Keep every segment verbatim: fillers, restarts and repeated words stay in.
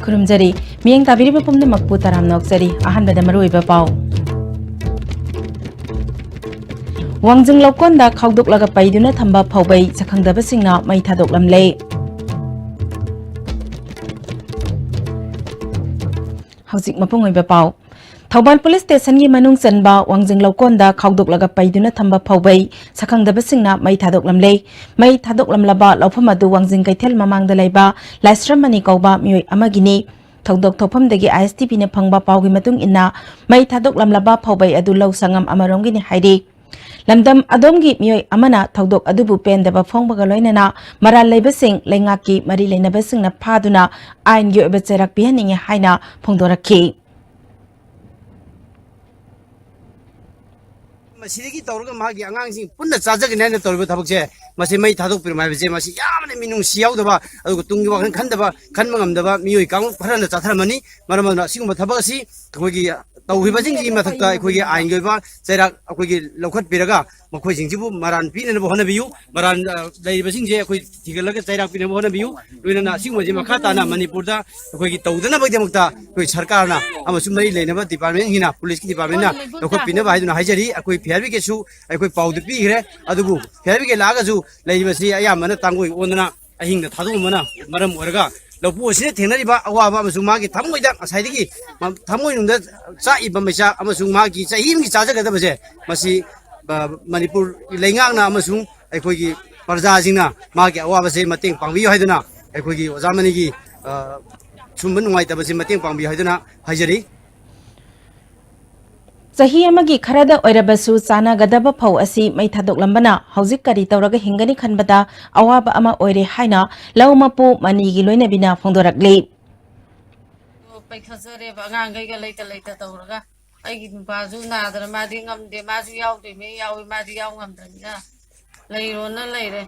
ꯈꯨꯔꯨꯝꯖꯔꯤ꯫ ꯃꯤꯠꯌꯦꯡ ꯇꯥꯕꯤꯔꯤꯕ ꯄꯨꯝꯅꯃꯛꯄꯨ ꯇꯔꯥꯝꯅ ꯑꯣꯛꯆꯔꯤ꯫ ꯑꯍꯥꯟꯕꯗ ꯃꯔꯨꯑꯣꯏꯕ ꯄꯥꯎ꯫ ꯋꯥꯡꯖꯤꯡ ꯂꯧꯀꯣꯟꯗ ꯈꯥꯎꯗꯣꯛꯂꯒ ꯄꯩꯗꯨꯅ ꯊꯝꯕ ꯐꯧꯕꯩ ꯁꯛꯈꯪꯗꯕꯁꯤꯡꯅ ꯃꯩ ꯊꯥꯗꯣꯛꯂꯝꯂꯦ꯫ ꯍꯧꯖꯤꯛ ꯃꯄꯨꯡ ꯑꯣꯏꯕ ꯄꯥꯎ꯫ ꯊꯧꯕꯥꯜ ꯄꯨꯂꯤꯁ ꯁ꯭ꯇꯦꯁꯟꯒꯤ ꯃꯅꯨꯡ ꯆꯟꯕ ꯋꯥꯡꯖꯤꯡ ꯂꯧꯀꯣꯟꯗ ꯈꯥꯎꯗꯣꯛꯂꯒ ꯄꯩꯗꯨꯅ ꯊꯝꯕ ꯐꯧꯕꯩ ꯁꯛꯈꯪꯗꯕꯁꯤꯡꯅ ꯃꯩ ꯊꯥꯗꯣꯛꯂꯝꯂꯦ꯫ ꯃꯩ ꯊꯥꯗꯣꯛꯂꯝꯂꯕ ꯂꯧꯐꯝ ꯑꯗꯨ ꯋꯥꯡꯖꯤꯡ ꯀꯩꯊꯦꯜ ꯃꯃꯥꯡꯗ ꯂꯩꯕ ꯂꯥꯏꯁ꯭ꯔꯝ ꯃꯅꯤ ꯀꯧꯕ ꯃꯤꯑꯣꯏ ꯑꯃꯒꯤꯅꯤ꯫ ꯊꯧꯗꯣꯛ ꯊꯣꯛꯐꯝꯗꯒꯤ ꯑꯥꯏ ꯑꯦꯁ ꯇꯤ ꯚꯤꯅ ꯐꯪꯕ ꯄꯥꯎꯒꯤ ꯃꯇꯨꯡ ꯏꯟꯅ, ꯃꯩ ꯊꯥꯗꯣꯛꯂꯝꯂꯕ ꯐꯧꯕꯩ ꯑꯗꯨ ꯂꯧ ꯁꯪꯉꯝ ꯑꯃꯔꯣꯝꯒꯤꯅꯤ ꯍꯥꯏꯔꯤ꯫ ꯂꯝꯗꯝ ꯑꯗꯣꯝꯒꯤ ꯃꯤꯑꯣꯏ ꯑꯃꯅ ꯊꯧꯗꯣꯛ ꯑꯗꯨꯕꯨ ꯄꯦꯟꯗꯕ ꯐꯣꯡꯕꯒ ꯂꯣꯏꯅꯅ ꯃꯔꯥꯜ ꯂꯩꯕꯁꯤꯡ ꯂꯩꯉꯥꯛꯀꯤ ꯃꯔꯤ ꯂꯩꯅꯕꯁꯤꯡꯅ ꯐꯥꯗꯨꯅ ꯑꯥꯏꯟꯒꯤ ꯑꯣꯏꯕ ꯆꯩꯔꯥꯛ ꯄꯤꯍꯟꯅꯤꯡꯏ ꯍꯥꯏꯅ ꯐꯣꯡꯗꯣꯔꯛꯈꯤ꯫ ꯃꯁꯤꯗꯒꯤ ꯇꯧꯔꯒ ꯃꯥꯒꯤ ꯑꯉꯥꯡꯁꯤꯡ ꯄꯨꯟꯅ ꯆꯥꯖꯒꯅꯤ ꯍꯥꯏꯅ ꯇꯧꯔꯤꯕ ꯊꯕꯛꯁꯦ, ꯃꯁꯤ ꯃꯩ ꯊꯥꯗꯣꯛꯄꯤꯔꯝꯕ ꯍꯥꯏꯕꯁꯦ, ꯃꯁꯤ ꯌꯥꯝꯅ ꯃꯤꯅꯨꯡꯁꯤ ꯌꯥꯎꯗꯕ, ꯑꯗꯨꯒ ꯇꯨꯡꯒꯤ ꯋꯥꯈꯜ ꯈꯟꯗꯕ, ꯈꯟꯕ ꯉꯝꯗꯕ ꯃꯤꯑꯣꯏ ꯀꯥꯡꯂꯨꯞ ꯈꯔꯅ ꯆꯠꯊꯔꯝꯃꯅꯤ꯫ ꯃꯔꯝ ꯑꯗꯨꯅ ꯑꯁꯤꯒꯨꯝꯕ ꯊꯕꯛ ꯑꯁꯤ ꯑꯩꯈꯣꯏꯒꯤ ꯇꯧꯈꯤꯕꯁꯤꯡꯁꯤꯒꯤ ꯃꯊꯛꯇ ꯑꯩꯈꯣꯏꯒꯤ ꯑꯥꯏꯟꯒꯤ ꯑꯣꯏꯕ ꯆꯩꯔꯥꯛ ꯑꯩꯈꯣꯏꯒꯤ ꯂꯧꯈꯠꯄꯤꯔꯒ, ꯃꯈꯣꯏꯁꯤꯡꯁꯤꯕꯨ ꯃꯔꯥꯟ ꯄꯤꯅꯅꯕ ꯍꯣꯠꯅꯕꯤꯌꯨ꯫ ꯃꯔꯥꯟ, ꯑ, ꯂꯩꯔꯤꯕꯁꯤꯡꯁꯦ ꯑꯩꯈꯣꯏ ꯊꯤꯒꯠꯂꯒ ꯆꯩꯔꯥꯛ ꯄꯤꯅꯕ ꯍꯣꯠꯅꯕꯤꯌꯨ꯫ ꯂꯣꯏꯅꯅ ꯑꯁꯤꯒꯨꯝꯕꯁꯤ ꯃꯈꯥ ꯇꯥꯅ ꯃꯅꯤꯄꯨꯔꯗ ꯑꯩꯈꯣꯏꯒꯤ ꯇꯧꯗꯅꯕꯒꯤꯗꯃꯛꯇ ꯑꯩꯈꯣꯏ ꯁꯔꯀꯥꯔꯅ ꯑꯃꯁꯨꯡ ꯃꯔꯤ ꯂꯩꯅꯕ ꯗꯤꯄꯥꯔꯠꯃꯦꯟꯁꯤꯡꯅ, ꯄꯨꯂꯤꯁꯀꯤ ꯗꯤꯄꯥꯔꯠꯃꯦꯟꯅ ꯂꯧꯈꯠꯄꯤꯅꯕ ꯍꯥꯏꯗꯨꯅ ꯍꯥꯏꯖꯔꯤ꯫ ꯑꯩꯈꯣꯏ ꯐꯤꯌꯔ ꯕ꯭ꯔꯤꯒꯦꯗꯁꯨ ꯑꯩꯈꯣꯏ ꯄꯥꯎꯗꯨ ꯄꯤꯈ꯭ꯔꯦ꯫ ꯑꯗꯨꯕꯨ ꯐꯤꯌꯔ ꯕ꯭ꯔꯤꯒꯦꯗ ꯂꯥꯛꯑꯒꯁꯨ ꯂꯩꯔꯤꯕꯁꯤ ꯑꯌꯥꯝꯕꯅ ꯇꯥꯡꯒꯣꯏ ꯑꯣꯟꯗꯅ ꯑꯍꯤꯡꯗ ꯊꯥꯗꯣꯛꯑꯝꯕꯅ ꯃꯔꯝ ꯑꯣꯏꯔꯒ ꯂꯧꯄꯨ ꯑꯁꯤꯅ ꯊꯦꯡꯅꯔꯤꯕ ꯑꯋꯥꯕ ꯑꯃꯁꯨꯡ ꯃꯥꯒꯤ ꯊꯃꯣꯏꯗ ꯉꯁꯥꯏꯗꯒꯤ ꯃ-, ꯊꯃꯣꯏꯅꯨꯡꯗ ꯆꯥꯛꯏꯕ ꯃꯩꯆꯥꯛ ꯑꯃꯁꯨꯡ ꯃꯥꯒꯤ ꯆꯍꯤ ꯑꯃꯒꯤ ꯆꯥꯖꯒꯗꯕꯁꯦ, ꯃꯁꯤ, ꯑ, ꯃꯅꯤꯄꯨꯔ ꯂꯩꯉꯥꯛꯅ ꯑꯃꯁꯨꯡ ꯑꯩꯈꯣꯏꯒꯤ ꯄ꯭ꯔꯖꯥꯁꯤꯡꯅ ꯃꯥꯒꯤ ꯑꯋꯥꯕꯁꯦ ꯃꯇꯦꯡ ꯄꯥꯡꯕꯤꯌꯨ ꯍꯥꯏꯗꯨꯅ ꯑꯩꯈꯣꯏꯒꯤ ꯑꯣꯖꯥ ꯃꯅꯤꯒꯤ, ꯑ, ꯁꯨꯝꯕ ꯅꯨꯡꯉꯥꯏꯇꯕꯁꯦ ꯃꯇꯦꯡ ꯄꯥꯡꯕꯤꯌꯨ ꯍꯥꯏꯗꯨꯅ ꯍꯥꯏꯖꯔꯤ꯫ ꯆꯍꯤ ꯑꯃꯒꯤ ꯈꯔꯗ ꯑꯣꯏꯔꯕꯁꯨ ꯆꯥꯅꯒꯗꯕ ꯐꯧ ꯑꯁꯤ ꯃꯩ ꯊꯥꯗꯣꯛꯂꯝꯕꯅ ꯍꯧꯖꯤꯛ ꯀꯔꯤ ꯇꯧꯔꯒ ꯍꯤꯡꯒꯅꯤ ꯈꯟꯕꯗ ꯑꯋꯥꯕ ꯑꯃ ꯑꯣꯏꯔꯦ ꯍꯥꯏꯅ ꯂꯧ ꯃꯄꯨ ꯃꯅꯤꯒꯤ ꯂꯣꯏꯅꯕꯤꯅ ꯐꯣꯡꯗꯣꯔꯛꯂꯤ꯫ ꯑꯣ, ꯄꯩꯊꯖꯔꯦꯕ ꯑꯉꯥꯡꯈꯩꯒ ꯂꯩꯇ ꯂꯩꯇ ꯇꯧꯔꯒ꯫ ꯑꯩꯒꯤ ꯅꯨꯄꯥꯁꯨ ꯅꯥꯗꯅ ꯃꯥꯗꯤ ꯉꯝꯗꯦ, ꯃꯥꯁꯨ ꯌꯥꯎꯗꯣꯏꯅꯦ, ꯌꯥꯎꯏ, ꯃꯥꯗꯤ ꯌꯥꯎ ꯉꯝꯗ꯭ꯔꯅꯤꯅ ꯂꯩꯔꯣꯅ ꯂꯩꯔꯦ꯫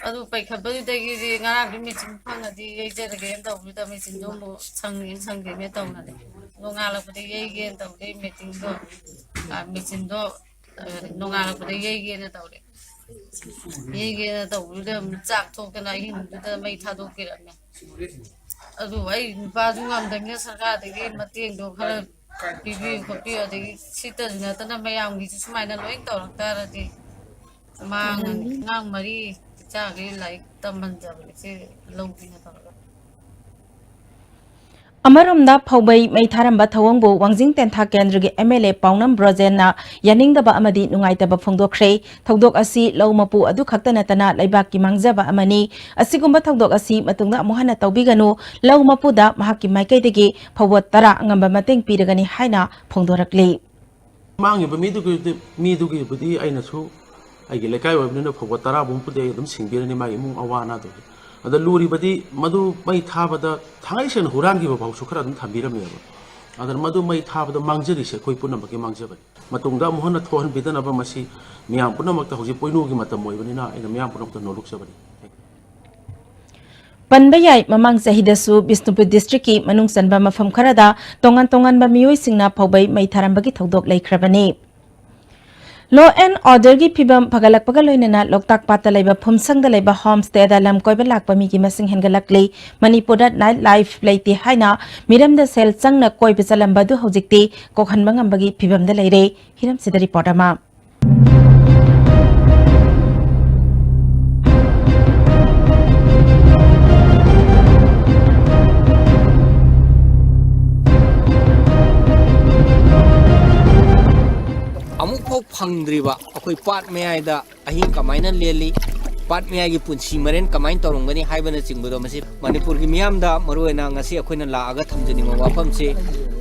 ꯑꯗꯨ ꯄꯩꯈꯠꯄꯗꯨꯗꯒꯤꯗꯤ ꯉꯔꯥꯡꯗꯤ ꯃꯦꯆꯤꯟ ꯐꯪꯉꯗꯤ ꯌꯩꯖꯔꯒꯦꯅ ꯇꯧꯕꯗꯨꯗ ꯃꯦꯆꯤꯟꯗꯣ ꯑꯃꯨꯛ ꯁꯪꯉꯦ ꯁꯪꯗꯦꯅꯦ ꯇꯧꯅꯔꯦ꯫ ꯅꯣꯡꯉꯥꯜꯂꯛꯄꯗ ꯌꯩꯒꯦꯅ ꯇꯧꯔꯦ ꯃꯦꯆꯤꯟꯗꯣ, ꯑ, ꯃꯦꯆꯤꯟꯗꯣ, ꯑ, ꯅꯣꯡꯉꯥꯜꯂꯛꯄꯗ ꯌꯩꯒꯦꯅ ꯇꯧꯔꯦ꯫ ꯌꯩꯒꯦꯅ ꯇꯧꯕꯗꯨꯗ ꯑꯃꯨꯛ ꯆꯥꯛ ꯊꯣꯛꯇꯅ ꯑꯍꯤꯡꯗꯨꯗ ꯃꯩ ꯊꯥꯗꯣꯛꯄꯤꯔꯝꯃꯦ꯫ ꯑꯗꯨ ꯑꯩ ꯅꯨꯄꯥꯁꯨ ꯉꯝꯗꯕꯅꯤꯅ ꯁꯔꯀꯥꯔꯗꯒꯤ ꯃꯇꯦꯡꯗꯣ ꯈꯔ ꯄꯤꯕꯤꯌꯨ ꯈꯣꯠꯄꯤꯌꯨ, ꯑꯗꯒꯤ ꯁꯤꯇꯁꯨ ꯅꯠꯇꯅ ꯃꯌꯥꯝꯒꯤꯁꯨ ꯁꯨꯃꯥꯏꯅ ꯂꯣꯏ ꯇꯧꯔꯛ ꯇꯥꯔꯗꯤ ꯃꯥꯡꯉꯅꯤ꯫ ꯑꯉꯥꯡ ꯃꯔꯤ ꯏꯆꯥꯈꯩ ꯂꯥꯏꯔꯤꯛ ꯇꯝꯍꯟꯖꯕꯅꯦ ꯁꯤ ꯂꯧꯒꯦꯅ ꯇꯧꯔꯒ꯫ ꯑꯃꯔꯣꯝꯗ ꯐꯧꯕꯩ ꯃꯩ ꯊꯥꯔꯝꯕ ꯊꯧꯑꯣꯡꯕꯨ ꯋꯥꯡꯖꯤꯡ ꯇꯦꯟꯊꯥ ꯀꯦꯟꯗ꯭ꯔꯒꯤ ꯑꯦꯝ ꯑꯦꯜ ꯑꯦ ꯄꯥꯎꯅꯝ ꯕ꯭ꯔꯣꯖꯦꯟꯅ ꯌꯥꯅꯤꯡꯗꯕ ꯑꯃꯗꯤ ꯅꯨꯡꯉꯥꯏꯇꯕ ꯐꯣꯡꯗꯣꯛꯈ꯭ꯔꯦ꯫ ꯊꯧꯗꯣꯛ ꯑꯁꯤ ꯂꯧ ꯃꯄꯨ ꯑꯗꯨ ꯈꯛꯇ ꯅꯠꯇꯅ ꯂꯩꯕꯥꯛꯀꯤ ꯃꯥꯡꯖꯕ ꯑꯃꯅꯤ꯫ ꯑꯁꯤꯒꯨꯝꯕ ꯊꯧꯗꯣꯛ ꯑꯁꯤ ꯃꯇꯨꯡꯗ ꯑꯃꯨꯛ ꯍꯟꯅ ꯇꯧꯕꯤꯒꯅꯨ꯫ ꯂꯧ ꯃꯄꯨꯗ ꯃꯍꯥꯛꯀꯤ ꯃꯥꯏꯀꯩꯗꯒꯤ ꯐꯧꯕꯣꯠ ꯇꯔꯥ ꯑꯉꯝꯕ ꯃꯇꯦꯡ ꯄꯤꯔꯒꯅꯤ ꯍꯥꯏꯅ ꯐꯣꯡꯗꯣꯔꯛꯂꯤ꯫ ꯃꯥꯡꯉꯤꯕ ꯃꯤꯗꯨꯒꯤ, ꯃꯤꯗꯨꯒꯤꯕꯨꯗꯤ ꯑꯩꯅꯁꯨ ꯑꯩꯒꯤ ꯂꯩꯀꯥꯏ ꯑꯣꯏꯕꯅꯤꯅ ꯐꯧꯕꯣꯠ ꯇꯔꯥ ꯕꯨꯝꯕꯨꯗꯤ ꯑꯩ ꯑꯗꯨꯝ ꯁꯤꯡꯕꯤꯔꯅꯤ ꯃꯥꯒꯤ ꯏꯃꯨꯡ ꯑꯋꯥ ꯑꯅꯥꯗꯨꯒꯤ꯫ ꯑꯗ ꯂꯨꯔꯤꯕꯗꯤ ꯃꯗꯨ ꯃꯩ ꯊꯥꯕꯗ ꯊꯥꯡꯒꯩ ꯁꯦꯡꯅ ꯍꯨꯔꯥꯟꯈꯤꯕ ꯐꯥꯎꯁꯨ ꯈꯔ ꯑꯗꯨꯝ ꯊꯝꯕꯤꯔꯝꯃꯦꯕ꯫ ꯑꯗꯨꯅ ꯃꯗꯨ ꯃꯩ ꯊꯥꯕꯗ ꯃꯥꯡꯖꯔꯤꯁꯦ ꯑꯩꯈꯣꯏ ꯄꯨꯝꯅꯃꯛꯀꯤ ꯃꯥꯡꯖꯕꯅꯤ꯫ ꯃꯇꯨꯡꯗ ꯑꯃꯨꯛ ꯍꯟꯅ ꯊꯣꯛꯍꯟꯕꯤꯗꯅꯕ ꯃꯁꯤ ꯃꯤꯌꯥꯝ ꯄꯨꯝꯅꯃꯛꯇ ꯍꯧꯖꯤꯛ ꯄꯣꯏꯅꯨꯒꯤ ꯃꯇꯝ ꯑꯣꯏꯕꯅꯤꯅ ꯑꯩꯅ ꯃꯤꯌꯥꯝ ꯄꯨꯝꯅꯃꯛꯇ ꯅꯣꯂꯨꯛꯆꯕꯅꯤ꯫ ꯄꯟꯕ ꯌꯥꯏ, ꯃꯃꯥꯡ ꯆꯍꯤꯗꯁꯨ ꯕꯤꯁꯅꯨꯄꯨꯔ ꯗꯤꯁꯇ꯭ꯔꯤꯛꯀꯤ ꯃꯅꯨꯡ ꯆꯟꯕ ꯃꯐꯝ ꯈꯔꯗ ꯇꯣꯉꯥꯟ ꯇꯣꯉꯥꯟꯕ ꯃꯤꯑꯣꯏꯁꯤꯡꯅ ꯐꯧꯕꯩ ꯃꯩ ꯊꯥꯔꯝꯕꯒꯤ ꯊꯧꯗꯣꯛ ꯂꯩꯈ꯭ꯔꯕꯅꯤ꯫ Law and orderꯒꯤ ꯐꯤꯕꯝ ꯐꯒꯠꯂꯛꯄꯒ ꯂꯣꯏꯅꯅ ꯂꯣꯛꯇꯥꯛ ꯄꯥꯠꯇ ꯂꯩꯕ ꯐꯨꯝꯁꯪꯗ ꯂꯩꯕ homestayꯗ ꯂꯝ ꯀꯣꯏꯕ ꯂꯥꯛꯄ ꯃꯤꯒꯤ ꯃꯁꯤꯡ ꯍꯦꯟꯒꯠꯂꯛꯂꯤ꯫ ꯃꯅꯤꯄꯨꯔꯗ night life ꯂꯩꯇꯦ ꯍꯥꯏꯅ ꯃꯤꯔꯝꯗ ꯁꯦꯜ ꯆꯪꯅ ꯀꯣꯏꯕ ꯆꯠꯂꯝꯕ ꯑꯗꯨ ꯍꯧꯖꯤꯛꯇꯤ ꯀꯣꯛꯍꯟꯕ ꯉꯝꯕꯒꯤ ꯐꯤꯕꯝꯗ ꯂꯩꯔꯦ꯫ ꯍꯤꯔꯝꯁꯤꯗ report ꯑꯃ꯫ ꯑꯃꯨꯛꯐꯥꯎ ꯐꯪꯗ꯭ꯔꯤꯕ ꯑꯩꯈꯣꯏ ꯄꯥꯠ ꯃꯌꯥꯏꯗ ꯑꯍꯤꯡ ꯀꯃꯥꯏꯅ ꯂꯦꯜꯂꯤ, ꯄꯥꯠ ꯃꯌꯥꯏꯒꯤ ꯄꯨꯟꯁꯤ ꯃꯔꯦꯟ ꯀꯃꯥꯏꯅ ꯇꯧꯔꯝꯒꯅꯤ ꯍꯥꯏꯕꯅꯆꯤꯡꯕꯗꯣ ꯃꯁꯤ ꯃꯅꯤꯄꯨꯔꯒꯤ ꯃꯤꯌꯥꯝꯗ ꯃꯔꯨꯑꯣꯏꯅ ꯉꯁꯤ ꯑꯩꯈꯣꯏꯅ ꯂꯥꯛꯑꯒ ꯊꯝꯖꯅꯤꯡꯕ ꯋꯥꯐꯝꯁꯤ,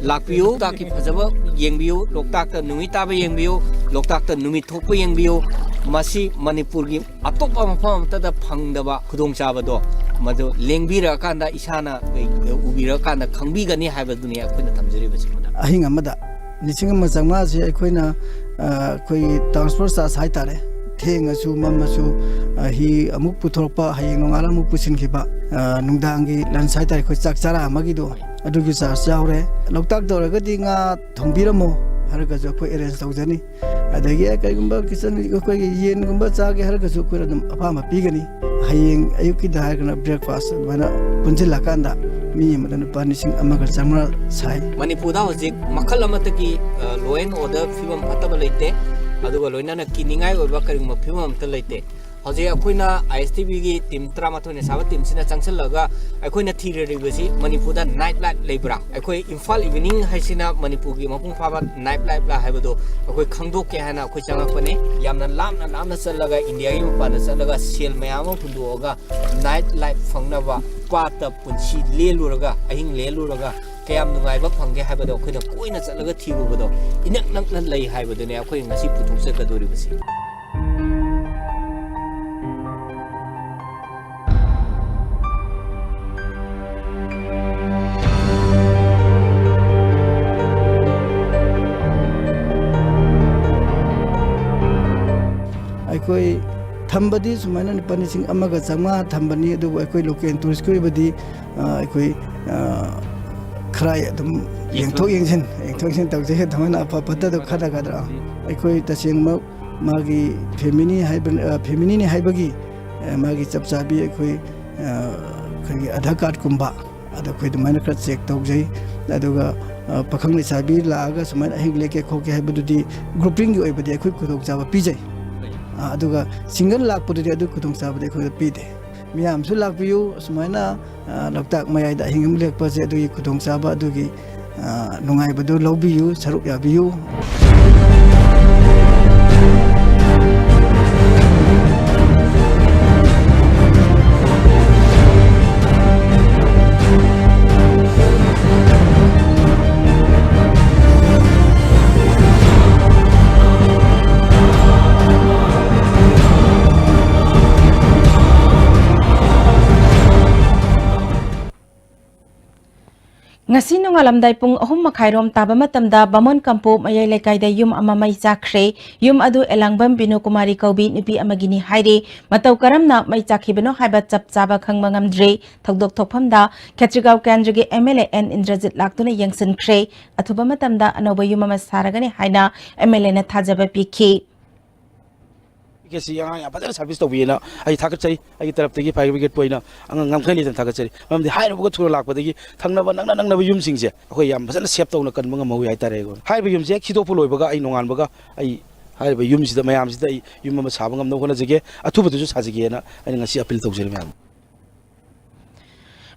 ꯂꯥꯛꯄꯤꯌꯨ, ꯂꯣꯛꯇꯥꯛꯀꯤ ꯐꯖꯕ ꯌꯦꯡꯕꯤꯌꯨ, ꯂꯣꯛꯇꯥꯛꯇ ꯅꯨꯃꯤꯠ ꯇꯥꯕ ꯌꯦꯡꯕꯤꯌꯨ, ꯂꯣꯛꯇꯥꯛꯇ ꯅꯨꯃꯤꯠ ꯊꯣꯛꯄ ꯌꯦꯡꯕꯤꯌꯨ꯫ ꯃꯁꯤ ꯃꯅꯤꯄꯨꯔꯒꯤ ꯑꯇꯣꯞꯄ ꯃꯐꯝ ꯑꯃꯠꯇꯗ ꯐꯪꯗꯕ ꯈꯨꯗꯣꯡꯆꯥꯕꯗꯣ ꯃꯗꯨ ꯂꯦꯡꯕꯤꯔꯛꯑꯀꯥꯟꯗ ꯏꯁꯥꯅ ꯎꯕꯤꯔꯛꯑꯀꯥꯟꯗ ꯈꯪꯕꯤꯒꯅꯤ ꯍꯥꯏꯕꯗꯨꯅꯤ ꯑꯩꯈꯣꯏꯅ ꯊꯝꯖꯔꯤꯕꯁꯤ꯫ ꯑꯍꯤꯡ ꯑꯃꯗ ꯂꯤꯁꯤꯡ ꯑꯃ ꯆꯥꯝꯃꯉꯥꯁꯦ ꯑꯩꯈꯣꯏꯅ, ꯑ, ꯑꯩꯈꯣꯏꯒꯤ transport charge ꯍꯥꯏꯇꯥꯔꯦ, ꯊꯦꯡꯉꯁꯨ ꯃꯝꯃꯁꯨ, ꯑ, ꯍꯤ ꯑꯃꯨꯛ ꯄꯨꯊꯣꯔꯛꯄ, ꯍꯌꯦꯡ ꯅꯣꯡꯉꯥꯜꯂ ꯑꯃꯨꯛ ꯄꯨꯁꯤꯟꯈꯤꯕ, ꯑ, ꯅꯨꯡꯗꯥꯡꯒꯤ lunch ꯍꯥꯏꯇꯥꯔꯦ, ꯑꯩꯈꯣꯏ ꯆꯥꯛ ꯆꯔꯥ ꯑꯃꯒꯤꯗꯣ, ꯑꯗꯨꯒꯤ charge ꯌꯥꯎꯔꯦ꯫ ꯂꯣꯛꯇꯥꯛ ꯇꯧꯔꯒꯗꯤ ꯉꯥ ꯊꯣꯡꯕꯤꯔꯝꯃꯣ ꯍꯥꯏꯔꯒꯁꯨ ꯑꯩꯈꯣꯏ arrange ꯇꯧꯖꯅꯤ꯫ ꯑꯗꯒꯤ, ꯑꯦ, ꯀꯩꯒꯨꯝꯕ kitchen ꯑꯩꯈꯣꯏꯒꯤ ꯌꯦꯟꯒꯨꯝꯕ ꯆꯥꯒꯦ ꯍꯥꯏꯔꯒꯁꯨ ꯑꯩꯈꯣꯏꯅ ꯑꯗꯨꯝ ꯑꯄꯥꯝꯕ ꯄꯤꯒꯅꯤ꯫ ꯍꯌꯦꯡ ꯑꯌꯨꯛꯀꯤꯗ ꯍꯥꯏꯔꯒꯅ breakfast, ꯑꯗꯨꯃꯥꯏꯅ ꯄꯨꯟꯁꯤꯜꯂꯀꯥꯟꯗ ꯃꯤ ꯑꯃꯗ ꯂꯨꯄꯥ ꯂꯤꯁꯤꯡ ꯑꯃꯒ ꯆꯥꯝꯃꯉꯥ ꯁꯥꯏ꯫ ꯃꯅꯤꯄꯨꯔꯗ ꯍꯧꯖꯤꯛ ꯃꯈꯜ ꯑꯃꯠꯇꯒꯤ, ꯑ, law and order ꯐꯤꯕꯝ ꯐꯠꯇꯕ ꯂꯩꯇꯦ, ꯑꯗꯨꯒ ꯂꯣꯏꯅꯅ ꯀꯤꯅꯤꯡꯉꯥꯏ ꯑꯣꯏꯕ ꯀꯔꯤꯒꯨꯝꯕ ꯐꯤꯕꯝ ꯑꯃꯠꯇ ꯂꯩꯇꯦ꯫ ꯍꯧꯖꯤꯛ ꯑꯩꯈꯣꯏꯅ ISTVꯒꯤ team ꯇꯔꯥꯃꯥꯊꯣꯏꯅ ꯁꯥꯕ teamꯁꯤꯅ ꯆꯪꯁꯤꯜꯂꯒ ꯑꯩꯈꯣꯏꯅ ꯊꯤꯔꯔꯤꯕꯁꯤ ꯃꯅꯤꯄꯨꯔꯗ night life ꯂꯩꯕ꯭ꯔꯥ? ꯑꯩꯈꯣꯏ ꯏꯝꯐꯥꯜ evening ꯍꯥꯏꯁꯤꯅ ꯃꯅꯤꯄꯨꯔꯒꯤ ꯃꯄꯨꯡ ꯐꯥꯕ night life ꯂꯥ ꯍꯥꯏꯕꯗꯣ ꯑꯩꯈꯣꯏ ꯈꯪꯗꯣꯛꯀꯦ ꯍꯥꯏꯅ ꯑꯩꯈꯣꯏ ꯆꯪꯉꯛꯄꯅꯤ꯫ ꯌꯥꯝꯅ ꯂꯥꯞꯅ ꯂꯥꯞꯅ ꯆꯠꯂꯒ, ꯏꯟꯗꯤꯌꯥꯒꯤ ꯃꯄꯥꯟꯗ ꯆꯠꯂꯒ ꯁꯦꯜ ꯃꯌꯥꯝ ꯑꯃ ꯍꯨꯟꯗꯣꯛꯑꯒ night life ꯐꯪꯅꯕ, ꯄꯥꯠꯇ ꯄꯨꯟꯁꯤ ꯂꯦꯜꯂꯨꯔꯒ, ꯑꯍꯤꯡ ꯂꯦꯜꯂꯨꯔꯒ ꯀꯌꯥꯝ ꯅꯨꯡꯉꯥꯏꯕ ꯐꯪꯒꯦ ꯍꯥꯏꯕꯗꯣ ꯑꯩꯈꯣꯏꯅ ꯀꯣꯏꯅ ꯆꯠꯂꯒ ꯊꯤꯔꯨꯕꯗꯣ ꯏꯅꯛ ꯅꯛꯅ ꯂꯩ ꯍꯥꯏꯕꯗꯨꯅꯦ ꯑꯩꯈꯣꯏ ꯉꯁꯤ ꯄꯨꯊꯣꯛꯆꯒꯗꯧꯔꯤꯕꯁꯤ꯫ ꯑꯩꯈꯣꯏ ꯊꯝꯕꯗꯤ ꯁꯨꯃꯥꯏꯅ ꯂꯨꯄꯥ ꯂꯤꯁꯤꯡ ꯑꯃꯒ ꯆꯥꯝꯃꯉꯥ ꯊꯝꯕꯅꯤ, ꯑꯗꯨꯕꯨ ꯑꯩꯈꯣꯏ local touristꯀꯤ ꯑꯣꯏꯕꯗꯤ, ꯑ, ꯑꯩꯈꯣꯏ, ꯑ, ꯈꯔ ꯑꯗꯨꯝ ꯌꯦꯡꯊꯣꯛ ꯌꯦꯡꯊꯣꯛ ꯌꯦꯡꯁꯤꯟ, ꯌꯦꯡꯊꯣꯛ ꯌꯦꯡꯁꯤꯟ ꯇꯧꯖꯩ꯫ ꯑꯗꯨꯃꯥꯏꯅ ꯑꯐ ꯐꯠꯇꯗꯣ ꯈꯟꯅꯒꯗ꯭ꯔꯥ? ꯑꯩꯈꯣꯏ ꯇꯁꯦꯡꯃꯛ ꯃꯥꯒꯤ family ꯍꯥꯏꯕ, ꯑ, familyꯅꯤ ꯍꯥꯏꯕꯒꯤ, ꯑ, ꯃꯥꯒꯤ ꯆꯞ ꯆꯥꯕꯤ ꯑꯩꯈꯣꯏ, ꯑ, ꯑꯩꯈꯣꯏꯒꯤ Aadhaar cardꯀꯨꯝꯕ, ꯑꯗ ꯑꯩꯈꯣꯏ ꯑꯗꯨꯃꯥꯏꯅ ꯈꯔ check ꯇꯧꯖꯩ꯫ ꯑꯗꯨꯒ, ꯑ, ꯄꯥꯈꯪ ꯂꯩꯁꯥꯕꯤ ꯂꯥꯛꯑꯒ ꯁꯨꯃꯥꯏꯅ ꯑꯍꯤꯡ ꯂꯦꯛꯀꯦ ꯈꯣꯠꯀꯦ ꯍꯥꯏꯕꯗꯨꯗꯤ groupingꯒꯤ ꯑꯣꯏꯕꯗꯤ ꯑꯩꯈꯣꯏ ꯈꯨꯗꯣꯡꯆꯥꯕ ꯄꯤꯖꯩ꯫ ꯑ, ꯑꯗꯨꯒ single ꯂꯥꯛꯄꯗꯨꯗꯤ ꯑꯗꯨ ꯈꯨꯗꯣꯡꯆꯥꯕꯗꯤ ꯑꯩꯈꯣꯏꯗ ꯄꯤꯗꯦ꯫ ꯃꯤꯌꯥꯝꯁꯨ ꯂꯥꯛꯄꯤꯌꯨ, ꯑꯁꯨꯃꯥꯏꯅ, ꯑ, ꯂꯣꯛꯇꯥꯛ ꯃꯌꯥꯏꯗ ꯑꯍꯤꯡ ꯑꯃ ꯂꯦꯛꯄꯁꯦ, ꯑꯗꯨꯒꯤ ꯈꯨꯗꯣꯡꯆꯥꯕ, ꯑꯗꯨꯒꯤ, ꯑ, ꯅꯨꯡꯉꯥꯏꯕꯗꯨ ꯂꯧꯕꯤꯌꯨ, ꯁꯔꯨꯛ ꯌꯥꯕꯤꯌꯨ꯫ ꯉꯁꯤ ꯅꯣꯡꯉꯥꯜꯂꯝꯗꯥꯏ ꯄꯨꯡ ꯑꯍꯨꯝ ꯃꯈꯥꯏꯔꯣꯝ ꯇꯥꯕ ꯃꯇꯝꯗ ꯕꯥꯃꯣꯟ ꯀꯝꯄꯨ ꯃꯌꯥꯏ ꯂꯩꯀꯥꯏꯗ ꯌꯨꯝ ꯑꯃ ꯃꯩ ꯆꯥꯛꯈ꯭ꯔꯦ꯫ ꯌꯨꯝ ꯑꯗꯨ ꯑꯦꯂꯥꯡꯕꯝ ꯕꯤꯅꯨ ꯀꯨꯃꯥꯔꯤ ꯀꯧꯕꯤ ꯅꯨꯄꯤ ꯑꯃꯒꯤꯅꯤ ꯍꯥꯏꯔꯤ꯫ ꯃꯇꯧ ꯀꯔꯝꯅ ꯃꯩ ꯆꯥꯛꯈꯤꯕꯅꯣ ꯍꯥꯏꯕ ꯆꯞ ꯆꯥꯕ ꯈꯪꯕ ꯉꯝꯗ꯭ꯔꯤ꯫ ꯊꯧꯗꯣꯛ ꯊꯣꯛꯐꯝꯗ ꯈꯦꯇ꯭ꯔꯤꯒꯥꯎ ꯀꯦꯟꯗ꯭ꯔꯒꯤ M L A N Indrajit ꯂꯥꯛꯇꯨꯅ ꯌꯦꯡꯁꯤꯟꯈ꯭ꯔꯦ꯫ ꯑꯊꯨꯕ ꯃꯇꯝꯗ ꯑꯅꯧꯕ ꯌꯨꯝ ꯑꯃ ꯁꯥꯔꯒꯅꯤ ꯍꯥꯏꯅ ꯑꯦꯝ ꯑꯦꯜ ꯑꯦꯅ ꯊꯥꯖꯕ ꯄꯤꯈꯤ꯫ ꯀꯦꯁꯤ ꯑꯉꯥꯡ ꯌꯥꯝ ꯐꯖꯅ ꯁꯥꯔꯚꯤꯁ ꯇꯧꯕꯤꯌꯦꯅ ꯑꯩ ꯊꯥꯒꯠꯆꯔꯤ꯫ ꯑꯩꯒꯤ ꯇꯔꯞꯇꯒꯤ ꯐꯥꯌꯔ ꯕ꯭ꯔꯤꯒꯦꯗꯄꯨ ꯑꯩꯅ ꯑꯉꯥꯡ ꯉꯝꯈꯩ ꯂꯩꯇꯅ ꯊꯥꯒꯠꯆꯔꯤ꯫ ꯃꯔꯝꯗꯤ ꯍꯥꯏꯔꯨꯕꯒ ꯊꯨꯅ ꯂꯥꯛꯄꯗꯒꯤ ꯊꯪꯅꯕ ꯅꯛꯅ ꯅꯛꯅꯕ ꯌꯨꯝꯁꯤꯡꯁꯦ ꯑꯩꯈꯣꯏ ꯌꯥꯝ ꯐꯖꯅ ꯁꯦꯞ ꯇꯧꯅ ꯀꯟꯕ ꯉꯝꯍꯧꯋꯤ ꯍꯥꯏꯇꯥꯔꯦ꯫ ꯍꯥꯏꯔꯤꯕ ꯌꯨꯝꯁꯦ ꯍꯦꯛ ꯁꯤꯗꯣꯛꯄ ꯂꯣꯏꯕꯒ ꯑꯩ ꯅꯣꯡꯉꯥꯟꯕꯒ ꯑꯩ ꯍꯥꯏꯔꯤꯕ ꯌꯨꯝꯁꯤꯗ, ꯃꯌꯥꯝꯁꯤꯗ ꯑꯩ ꯌꯨꯝ ꯑꯃ ꯁꯥꯕ ꯉꯝꯅꯕ ꯍꯣꯠꯅꯖꯒꯦ, ꯑꯊꯨꯕꯗꯁꯨ ꯁꯥꯖꯒꯦꯅ ꯑꯩꯅ ꯉꯁꯤ ꯑꯄꯤꯜ ꯇꯧꯖꯔꯤ ꯃꯌꯥꯝ꯫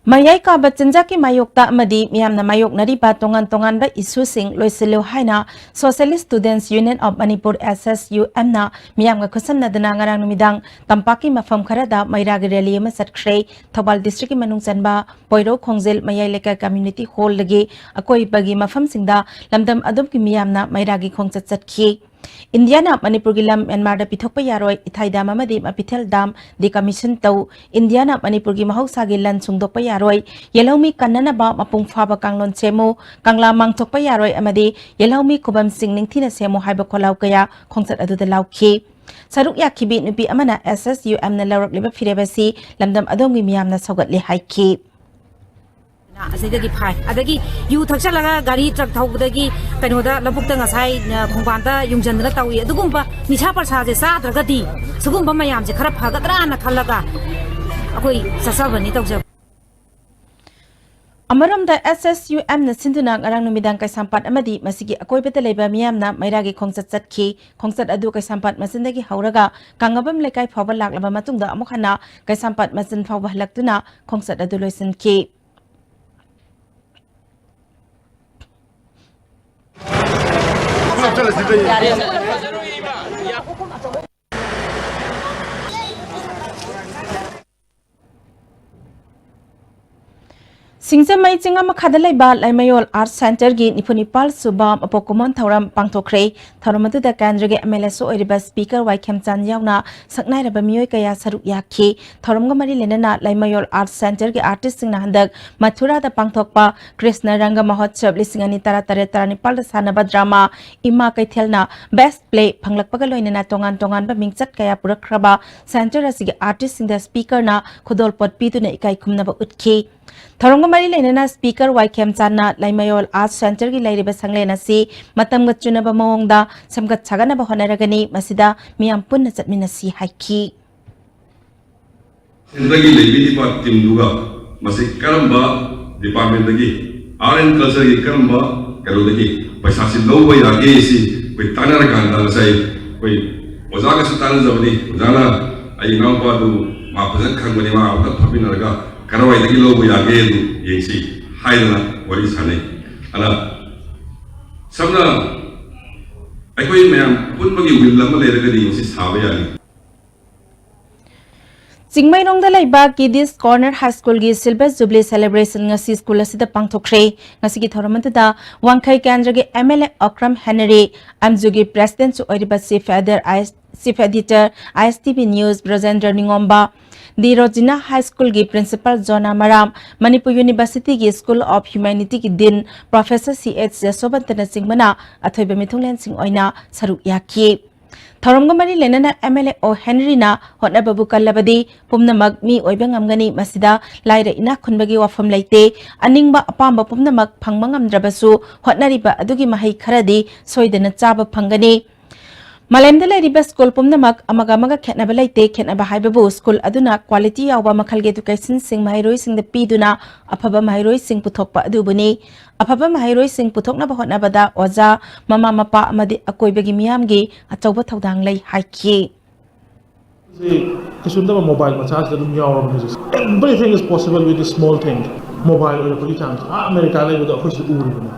ꯃꯌꯥꯏ ꯀꯥꯕ ꯆꯤꯟꯖꯥꯛꯀꯤ ꯃꯥꯌꯣꯛꯇ ꯑꯃꯗꯤ ꯃꯤꯌꯥꯝꯅ ꯃꯥꯌꯣꯛꯅꯔꯤꯕ ꯇꯣꯉꯥꯟ ꯇꯣꯉꯥꯟꯕ ꯏꯁꯨꯁꯤꯡ ꯂꯣꯏꯁꯤꯜꯂꯨ ꯍꯥꯏꯅ Socialist Students Union of Manipur, S S U M, ꯅ ꯃꯤꯌꯥꯝꯒ ꯈꯨꯠꯁꯝꯅꯗꯨꯅ ꯉꯔꯥꯡ ꯅꯨꯃꯤꯗꯥꯡ ꯇꯝꯄꯥꯛꯀꯤ ꯃꯐꯝ ꯈꯔꯗ ꯃꯩꯔꯥꯒꯤ ꯔꯦꯂꯤ ꯑꯃ ꯆꯠꯈ꯭ꯔꯦ꯫ ꯊꯧꯕꯥꯜ district ꯀꯤ ꯃꯅꯨꯡ ꯆꯟꯕ ꯄꯣꯏꯔꯧ ꯈꯣꯡꯖꯤꯜ ꯃꯌꯥꯏ ꯂꯩꯀꯥꯏ community hall ꯗꯒꯤ ꯑꯀꯣꯏꯕꯒꯤ ꯃꯐꯝꯁꯤꯡꯗ ꯂꯝꯗꯝ ꯑꯗꯨꯝꯒꯤ ꯃꯤꯌꯥꯝꯅ ꯃꯩꯔꯥꯒꯤ ꯈꯣꯡꯆꯠ ꯆꯠꯈꯤ꯫ ꯏꯟꯗꯤꯌꯥꯅ ꯃꯅꯤꯄꯨꯔꯒꯤ ꯂꯝ ꯃ꯭ꯌꯥꯟꯃꯥꯔꯗ ꯄꯤꯊꯣꯛꯄ ꯌꯥꯔꯣꯏ, ꯏꯊꯥꯏ ꯗꯥꯝ ꯑꯃꯗꯤ ꯃꯄꯤꯊꯦꯜ ꯗꯥꯝ decommission ꯇꯧ, ꯏꯟꯗꯤꯌꯥꯅ ꯃꯅꯤꯄꯨꯔꯒꯤ ꯃꯍꯧꯁꯥꯒꯤ ꯂꯟ ꯁꯨꯡꯗꯣꯛꯄ ꯌꯥꯔꯣꯏ, ꯌꯦꯜꯍꯧꯃꯤ ꯀꯟꯅꯅꯕ ꯃꯄꯨꯡ ꯐꯥꯕ ꯀꯥꯡꯂꯣꯟ ꯁꯦꯝꯃꯨ, ꯀꯪꯂꯥ ꯃꯥꯡꯊꯣꯛꯄ ꯌꯥꯔꯣꯏ ꯑꯃꯗꯤ ꯌꯦꯜꯍꯧꯃꯤ ꯈꯨꯕꯝꯁꯤꯡ ꯅꯤꯡꯊꯤꯅ ꯁꯦꯝꯃꯨ ꯍꯥꯏꯕ ꯈꯣꯜꯂꯥꯎ ꯀꯌꯥ ꯈꯣꯡꯆꯠ ꯑꯗꯨꯗ ꯂꯥꯎꯈꯤ꯫ ꯁꯔꯨꯛ ꯌꯥꯈꯤꯕꯤ ꯅꯨꯄꯤ ꯑꯃꯅ S S U M ꯅ ꯂꯧꯔꯛꯂꯤꯕ ꯐꯤꯔꯦꯞ ꯑꯁꯤ ꯂꯝꯗꯝ ꯑꯗꯣꯝꯒꯤ ꯃꯤꯌꯥꯝꯅ ꯁꯧꯒꯠꯂꯦ ꯍꯥꯏꯈꯤ꯫ ꯑꯁꯤꯗꯒꯤ ꯐꯥꯏ꯫ ꯑꯗꯒꯤ ꯌꯨ ꯊꯛꯆꯜꯂꯒ ꯒꯥꯔꯤ ꯇ꯭ꯔꯛ ꯊꯧꯕꯗꯒꯤ ꯀꯩꯅꯣꯗ ꯂꯧꯕꯨꯛꯇ ꯉꯁꯥꯏ, ꯑ, ꯈꯣꯡꯕꯥꯟꯗ ꯌꯨꯡꯁꯤꯟꯗꯅ ꯇꯧꯏ꯫ ꯑꯗꯨꯒꯨꯝꯕ ꯅꯤꯁꯥ ꯄꯁꯥꯁꯦ ꯆꯥꯗ꯭ꯔꯒꯗꯤ ꯁꯤꯒꯨꯝꯕ ꯃꯌꯥꯝꯁꯦ ꯈꯔ ꯐꯒꯗ꯭ꯔꯥꯅ ꯈꯜꯂꯒ ꯑꯩꯈꯣꯏ ꯆꯠꯆꯕꯅꯤ ꯇꯧꯖꯕ꯫ ꯑꯃꯔꯣꯝꯗ S S U M ꯅ ꯁꯤꯟꯗꯨꯅ ꯉꯔꯥꯡ ꯅꯨꯃꯤꯗꯥꯡ ꯀꯩꯁꯥꯝꯄꯥꯠ ꯑꯃꯗꯤ ꯃꯁꯤꯒꯤ ꯑꯀꯣꯏꯕꯗ ꯂꯩꯕ ꯃꯤꯌꯥꯝꯅ ꯃꯩꯔꯥꯒꯤ ꯈꯣꯡꯆꯠ ꯆꯠꯈꯤ꯫ ꯈꯣꯡꯆꯠ ꯑꯗꯨ ꯀꯩꯁꯥꯝꯄꯥꯠ ꯃꯆꯤꯟꯗꯒꯤ ꯍꯧꯔꯒ ꯀꯥꯡꯉꯕꯝ ꯂꯩꯀꯥꯏ ꯐꯥꯎꯕ ꯂꯥꯛꯂꯕ ꯃꯇꯨꯡꯗ ꯑꯃꯨꯛ ꯍꯟꯅ ꯀꯩꯁꯥꯝꯄꯥꯠ ꯃꯆꯤꯟ ꯐꯥꯎꯕ ꯍꯜꯂꯛꯇꯨꯅ ꯈꯣꯡꯆꯠ ꯑꯗꯨ ꯂꯣꯏꯁꯤꯟꯈꯤ꯫ ꯁꯤꯡꯖꯃꯩ ꯆꯤꯡꯉꯥ ꯃꯈꯥꯗ ꯂꯩꯕ ꯂꯩꯃꯌꯣꯜ ꯑꯥꯔꯠꯁ ꯁꯦꯟꯇꯔꯒꯤ ꯅꯤꯐꯨ ꯅꯤꯄꯥꯜ ꯁꯨꯕ ꯃꯄꯣꯛ ꯀꯨꯝꯑꯣꯟ ꯊꯧꯔꯝ ꯄꯥꯡꯊꯣꯛꯈ꯭ꯔꯦ꯫ ꯊꯧꯔꯝ ꯑꯗꯨꯗ ꯀꯦꯟꯗ꯭ꯔꯒꯤ MLAꯁꯨ ꯑꯣꯏꯔꯤꯕ Speaker ꯋꯥꯏ ꯈꯦꯝꯆꯥꯟ ꯌꯥꯎꯅ ꯁꯛꯅꯥꯏꯔꯕ ꯃꯤꯑꯣꯏ ꯀꯌꯥ ꯁꯔꯨꯛ ꯌꯥꯈꯤ꯫ ꯊꯧꯔꯝꯒ ꯃꯔꯤ ꯂꯩꯅꯅ ꯂꯩꯃꯌꯣꯜ ꯑꯥꯔꯠꯁ ꯁꯦꯟꯇꯔꯒꯤ ꯑꯥꯔꯇꯤꯁꯁꯤꯡꯅ ꯍꯟꯗꯛ ꯃꯊꯨꯔꯥꯗ ꯄꯥꯡꯊꯣꯛꯄ ꯀ꯭ꯔꯤꯁꯅ ꯔꯪꯒ ꯃꯍꯣꯠꯁꯕ ꯂꯤꯁꯤꯡ ꯑꯅꯤ ꯇꯔꯥ ꯇꯔꯦꯠ ꯇꯔꯥꯅꯤꯄꯥꯜꯗ ꯁꯥꯟꯅꯕ ꯗ꯭ꯔꯃꯥ ꯏꯃꯥ ꯀꯩꯊꯦꯜꯅ Best Play ꯐꯪꯂꯛꯄꯒ ꯂꯣꯏꯅꯅ ꯇꯣꯉꯥꯟ ꯇꯣꯉꯥꯟꯕ ꯃꯤꯡꯆꯠ ꯀꯌꯥ ꯄꯨꯔꯛꯈ꯭ꯔꯕ ꯁꯦꯟꯇꯔ ꯑꯁꯤꯒꯤ ꯑꯥꯔꯇꯤꯁꯁꯤꯡꯗ Speakerꯅ ꯈꯨꯗꯣꯜꯄꯣꯠ ꯄꯤꯗꯨꯅ ꯏꯀꯥꯏ ꯈꯨꯝꯅꯕ ꯎꯠꯈꯤ꯫ ꯊꯧꯔꯝꯒ ꯃꯔꯤ ꯂꯩꯅꯅ Speaker ꯋꯥꯏ ꯈꯦꯝꯆꯥꯟꯅ ꯂꯩꯃꯌꯣꯜ ꯑꯥꯔꯠꯁ ꯁꯦꯟꯇꯔꯒꯤ ꯂꯩꯔꯤꯕ ꯁꯪꯂꯦꯟ ꯑꯁꯤ ꯃꯇꯝꯒ ꯆꯨꯅꯕ ꯃꯑꯣꯡꯗ ꯁꯦꯝꯒꯠ ꯁꯥꯒꯠꯅꯕ ꯍꯣꯠꯅꯔꯒꯅꯤ, ꯃꯁꯤꯗ ꯃꯤꯌꯥꯝ ꯄꯨꯟꯅ ꯆꯠꯃꯤꯟꯅꯁꯤ ꯍꯥꯏꯈꯤ꯫ ꯁꯦꯟꯇꯔꯒꯤ ꯂꯩꯕꯤꯔꯤꯕ ꯇꯤꯝꯗꯨꯒ ꯃꯁꯤ ꯀꯔꯝꯕ ꯗꯤꯄꯥꯔꯠꯃꯦꯟꯗꯒꯤ, ꯑꯥꯔꯠ ꯑꯦꯟ ꯀꯜꯆꯔꯒꯤ ꯀꯔꯝꯕ ꯀꯩꯅꯣꯗꯒꯤ ꯄꯩꯁꯥꯁꯤ ꯂꯧꯕ ꯌꯥꯒꯦ ꯁꯤ ꯑꯩꯈꯣꯏ ꯇꯥꯟꯅꯔꯀꯥꯟꯗ ꯉꯁꯥꯏ ꯑꯩꯈꯣꯏ ꯑꯣꯖꯥꯒꯁꯨ ꯇꯥꯟꯅꯖꯕꯅꯤ꯫ ꯑꯣꯖꯥꯅ ꯑꯩ ꯏꯅꯥꯎꯄꯥꯗꯨ ꯃꯥ ꯐꯖꯅ ꯈꯪꯕꯅꯤ, ꯃꯥ ꯑꯃꯨꯛꯇ ꯐꯝꯃꯤꯟꯅꯔꯒ ꯀꯔꯝꯍꯥꯏꯗꯒꯤ ꯂꯧꯕ ꯌꯥꯒꯦ ꯑꯗꯨ ꯌꯦꯡꯁꯤ ꯍꯥꯏꯗꯅ ꯋꯥꯔꯤ ꯁꯥꯟꯅꯩ꯫ ꯑꯗ ꯁꯝꯅ ꯑꯩꯈꯣꯏ ꯃꯌꯥꯝ ꯄꯨꯟꯕꯒꯤ ꯋꯤꯜ ꯑꯃ ꯂꯩꯔꯒꯗꯤ ꯃꯁꯤ ꯁꯥꯕ ꯌꯥꯅꯤ꯫ ꯆꯤꯡꯃꯩꯔꯣꯡꯗ ꯂꯩꯕ Kiddies Corner High Schoolꯒꯤ Silver Jubilee Celebration ꯉꯁꯤ ꯁ꯭ꯀꯨꯜ ꯑꯁꯤꯗ ꯄꯥꯡꯊꯣꯛꯈ꯭ꯔꯦ꯫ ꯉꯁꯤꯒꯤ ꯊꯧꯔꯝ ꯑꯗꯨꯗ ꯋꯥꯡꯈꯩ ꯀꯦꯟꯗ꯭ꯔꯒꯤ MLA ꯑꯣꯀ꯭ꯔꯝ ꯍꯦꯅꯔꯤ, ꯑꯦꯝꯖꯨꯒꯤ ꯄ꯭ꯔꯦꯁꯤꯗꯦꯟꯠꯁꯨ ꯑꯣꯏꯔꯤꯕ chief editor, chief editor, ISTV News Brajendra Ningomba, D Rozina high ꯁ꯭ꯀꯨꯜꯒꯤ ꯄ꯭ꯔꯤꯟꯁꯤꯄꯥꯜ ꯖꯣꯅꯥ ꯃꯔꯥꯝ, ꯃꯅꯤꯄꯨꯔ ꯌꯨꯅꯤꯚꯔꯁꯤꯇꯤꯒꯤ School of Humanityꯒꯤ ꯗꯤꯟ ꯄ꯭ꯔꯣꯐꯦꯁꯔ ꯁꯤ ꯑꯦꯆ ꯌꯁꯣꯕꯟꯇꯅꯆꯤꯡꯕꯅ ꯑꯊꯣꯏꯕ ꯃꯤꯊꯨꯡꯂꯦꯟꯁꯤꯡ ꯑꯣꯏꯅ ꯁꯔꯨꯛ ꯌꯥꯈꯤ꯫ ꯊꯧꯔꯝꯒ ꯃꯔꯤ ꯂꯩꯅꯅ MLA ꯑꯣ ꯍꯦꯅꯔꯤꯅ ꯍꯣꯠꯅꯕꯕꯨ ꯀꯜꯂꯕꯗꯤ ꯄꯨꯝꯅꯃꯛ ꯃꯤ ꯑꯣꯏꯕ ꯉꯝꯒꯅꯤ, ꯃꯁꯤꯗ ꯂꯥꯏꯔ ꯏꯅꯥꯛ ꯈꯨꯟꯕꯒꯤ ꯋꯥꯐꯝ ꯂꯩꯇꯦ, ꯑꯅꯤꯡꯕ ꯑꯄꯥꯝꯕ ꯄꯨꯝꯅꯃꯛ ꯐꯪꯕ ꯉꯝꯗ꯭ꯔꯕꯁꯨ ꯍꯣꯠꯅꯔꯤꯕ ꯑꯗꯨꯒꯤ ꯃꯍꯩ ꯈꯔꯗꯤ ꯁꯣꯏꯗꯅ ꯆꯥꯕ ꯐꯪꯒꯅꯤ꯫ ꯃꯥꯂꯦꯝꯗ ꯂꯩꯔꯤꯕ ꯁ꯭ꯀꯨꯜ ꯄꯨꯝꯅꯃꯛ ꯑꯃꯒ ꯑꯃꯒ ꯈꯦꯠꯅꯕ ꯂꯩꯇꯦ, ꯈꯦꯠꯅꯕ ꯍꯥꯏꯕꯕꯨ ꯁ꯭ꯀꯨꯜ ꯑꯗꯨꯅ quality ꯌꯥꯎꯕ ꯃꯈꯜꯒꯤ educationꯁꯤꯡ ꯃꯍꯩꯔꯣꯏꯁꯤꯡꯗ ꯄꯤꯗꯨꯅ ꯑꯐꯕ ꯃꯍꯩꯔꯣꯏꯁꯤꯡ ꯄꯨꯊꯣꯛꯄ ꯑꯗꯨꯕꯨꯅꯤ꯫ ꯑꯐꯕ ꯃꯍꯩꯔꯣꯏꯁꯤꯡ ꯄꯨꯊꯣꯛꯅꯕ ꯍꯣꯠꯅꯕꯗ ꯑꯣꯖꯥ, ꯃꯃꯥ ꯃꯄꯥ ꯑꯃꯗꯤ ꯑꯀꯣꯏꯕꯒꯤ ꯃꯤꯌꯥꯝꯒꯤ ꯑꯆꯧꯕ ꯊꯧꯗꯥꯡ ꯂꯩ ꯍꯥꯏꯈꯤ꯫ ꯁꯤ ꯀꯩꯁꯨ ꯅꯠꯇꯕ ꯃꯣꯕꯥꯏꯜ ꯃꯆꯥꯁꯤꯗ ꯑꯗꯨꯝ ꯌꯥꯎꯔꯕꯅꯤ ꯍꯧꯖꯤꯛꯁꯦ꯫ Everything is possible with a small thing꯫ Mobile ꯑꯣꯏꯔꯛꯄꯒꯤ ꯆꯥꯡꯁꯦ ꯑꯥ ꯑꯃꯦꯔꯤꯀꯥ ꯂꯩꯕꯗꯣ ꯑꯩꯈꯣꯏꯁꯨ ꯎꯔꯤꯕꯅꯤ꯫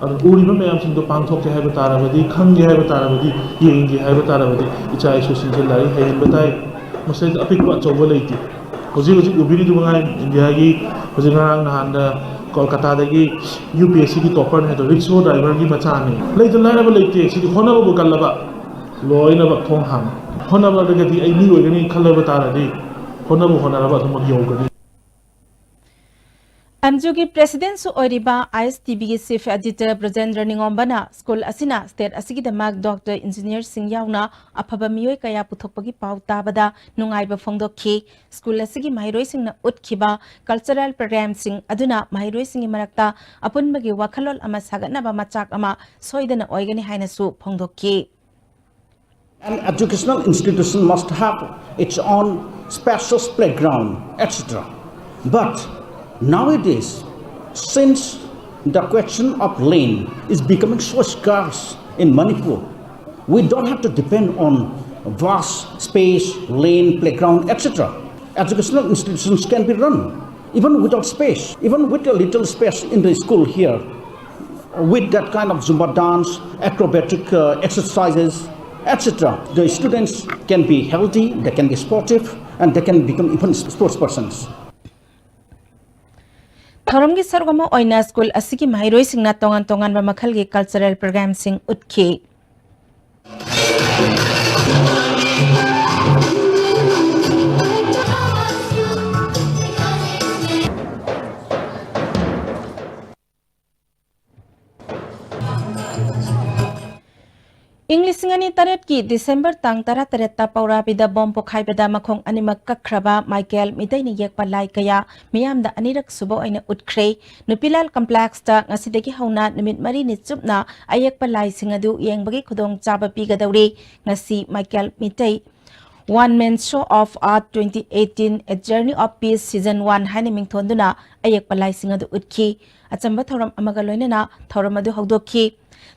ꯑꯗꯨꯅ ꯎꯔꯤꯕ ꯃꯌꯥꯝꯁꯤꯡꯗꯣ ꯄꯥꯡꯊꯣꯛꯀꯦ ꯍꯥꯏꯕ ꯇꯥꯔꯕꯗꯤ, ꯈꯪꯒꯦ ꯍꯥꯏꯕ ꯇꯥꯔꯕꯗꯤ, ꯌꯦꯡꯒꯦ ꯍꯥꯏꯕ ꯇꯥꯔꯕꯗꯤ ꯏꯆꯥ ꯏꯁꯨꯁꯤꯡꯁꯦ ꯂꯥꯏꯔꯤꯛ ꯍꯩꯍꯟꯕ ꯇꯥꯏ꯫ ꯃꯁꯤꯗ ꯑꯄꯤꯛꯄ ꯑꯆꯧꯕ ꯂꯩꯇꯦ꯫ ꯍꯧꯖꯤꯛ ꯍꯧꯖꯤꯛ ꯎꯕꯤꯔꯤꯗꯨ ꯃꯉꯥꯏ, ꯏꯟꯗꯤꯌꯥꯒꯤ ꯍꯧꯖꯤꯛ ꯉꯔꯥꯡ ꯅꯍꯥꯟꯗ ꯀꯣꯜꯀꯇꯥꯗꯒꯤ ꯌꯨ ꯄꯤ ꯑꯦꯁ ꯁꯤꯒꯤ ꯇꯣꯄꯔꯅꯦ ꯍꯥꯏꯗꯣ, ꯔꯤꯛꯁꯣ ꯗ꯭ꯔꯥꯏꯚꯔꯒꯤ ꯃꯆꯥꯅꯤ꯫ ꯂꯩꯇ ꯂꯥꯏꯔꯕ ꯂꯩꯇꯦ꯫ ꯁꯤꯗꯤ ꯍꯣꯠꯅꯕꯕꯨ ꯀꯜꯂꯕ, ꯂꯣꯏꯅꯃꯛ ꯊꯣꯡ ꯍꯥꯡꯉꯤ꯫ ꯍꯣꯠꯅꯕꯗꯒꯗꯤ ꯑꯩ ꯃꯤ ꯑꯣꯏꯒꯅꯤ ꯈꯜꯂꯕ ꯇꯥꯔꯗꯤ, ꯍꯣꯠꯅꯕ ꯍꯣꯠꯅꯔꯕ ꯑꯗꯨꯃꯛ ꯌꯧꯒꯅꯤ꯫ ꯑꯦꯝꯖꯨꯒꯤ ꯄ꯭ꯔꯦꯁꯤꯗꯦꯟꯠꯁꯨ ꯑꯣꯏꯔꯤꯕ ꯑꯥꯏ ꯑꯦꯁ ꯇꯤ ꯚꯤꯒꯤ ꯆꯤꯐ ꯑꯦꯗꯤꯇꯔ ꯕ꯭ꯔꯖꯦꯟꯗ꯭ꯔ ꯅꯤꯉꯣꯝꯕꯅ ꯁ꯭ꯀꯨꯜ ꯑꯁꯤꯅ ꯁ꯭ꯇꯦꯠ ꯑꯁꯤꯒꯤꯗꯃꯛ ꯗꯣꯛꯇꯔ, ꯏꯟꯖꯤꯅꯤꯌꯔꯁꯤꯡ ꯌꯥꯎꯅ ꯑꯐꯕ ꯃꯤꯑꯣꯏ ꯀꯌꯥ ꯄꯨꯊꯣꯛꯄꯒꯤ ꯄꯥꯎ ꯇꯥꯕꯗ ꯅꯨꯡꯉꯥꯏꯕ ꯐꯣꯡꯗꯣꯛꯈꯤ꯫ ꯁ꯭ꯀꯨꯜ ꯑꯁꯤꯒꯤ ꯃꯍꯩꯔꯣꯏꯁꯤꯡꯅ ꯎꯠꯈꯤꯕ ꯀꯜꯆꯔꯦꯜ ꯄ꯭ꯔꯣꯒ꯭ꯔꯥꯝꯁꯤꯡ ꯑꯗꯨꯅ ꯃꯍꯩꯔꯣꯏꯁꯤꯡꯒꯤ ꯃꯔꯛꯇ ꯑꯄꯨꯟꯕꯒꯤ ꯋꯥꯈꯜꯂꯣꯟ ꯑꯃ ꯁꯥꯒꯠꯅꯕ ꯃꯆꯥꯛ ꯑꯃ ꯁꯣꯏꯗꯅ ꯑꯣꯏꯒꯅꯤ ꯍꯥꯏꯅꯁꯨ ꯐꯣꯡꯗꯣꯛꯈꯤ꯫ An educational institution must have its own spacious playground, et cetera. But nowadays, since the question of land is becoming so scarce in Manipur, we don't have to depend on vast space, land, playground, et cetera. Educational institutions can be run even without space, even with a little space in the school here, with that kind of Zumba dance, acrobatic uh, exercises, et cetera. The students can be healthy, they can be sportive, and they can become even sports persons. ꯊꯧꯔꯝꯒꯤ ꯁꯔꯨꯛ ꯑꯃ ꯑꯣꯏꯅ school ꯑꯁꯤꯒꯤ ꯃꯍꯩꯔꯣꯏꯁꯤꯡꯅ ꯇꯣꯉꯥꯟ ꯇꯣꯉꯥꯟꯕ ꯃꯈꯜꯒꯤ cultural ꯄ꯭ꯔꯣꯒ꯭ꯔꯥꯝꯁꯤꯡ ꯎꯠꯈꯤ꯫ ꯏꯪ ꯂꯤꯁꯤꯡ ꯑꯅꯤ ꯇꯔꯦꯠꯀꯤ ꯗꯤꯁꯦꯝꯕꯔ ꯇꯥꯡ ꯇꯔꯥꯇꯔꯦꯠꯇ ꯄꯧꯔꯥꯕꯤꯗ ꯕꯣꯝ ꯄꯣꯈꯥꯏꯕꯗ ꯃꯈꯣꯡ ꯑꯅꯤꯃꯛ ꯀꯛꯈ꯭ꯔꯕ ꯃꯥꯏꯀꯦꯜ ꯃꯤꯇꯩꯅ ꯌꯦꯛꯄ ꯂꯥꯏ ꯀꯌꯥ ꯃꯤꯌꯥꯝꯗ ꯑꯅꯤꯔꯛ ꯁꯨꯕ ꯑꯣꯏꯅ ꯎꯠꯈ꯭ꯔꯦ꯫ ꯅꯨꯄꯤꯂꯥꯜ ꯀꯝꯄ꯭ꯂꯦꯛꯁꯇ ꯉꯁꯤꯗꯒꯤ ꯍꯧꯅ ꯅꯨꯃꯤꯠ ꯃꯔꯤꯅꯤ ꯆꯨꯞꯅ ꯑꯌꯦꯛꯄ ꯂꯥꯏꯁꯤꯡ ꯑꯗꯨ ꯌꯦꯡꯕꯒꯤ ꯈꯨꯗꯣꯡꯆꯥꯕ ꯄꯤꯒꯗꯧꯔꯤ꯫ ꯉꯁꯤ Michael Meitei One Man Show of Art twenty eighteen, A Journey of Peace Season one ꯍꯥꯏꯅ ꯃꯤꯡꯊꯣꯟꯗꯨꯅ ꯑꯌꯦꯛꯄ ꯂꯥꯏꯁꯤꯡ ꯑꯗꯨ ꯎꯠꯈꯤ꯫ ꯑꯆꯝꯕ ꯊꯧꯔꯝ ꯑꯃꯒ ꯂꯣꯏꯅꯅ ꯊꯧꯔꯝ ꯑꯗꯨ ꯍꯧꯗꯣꯛꯈꯤ꯫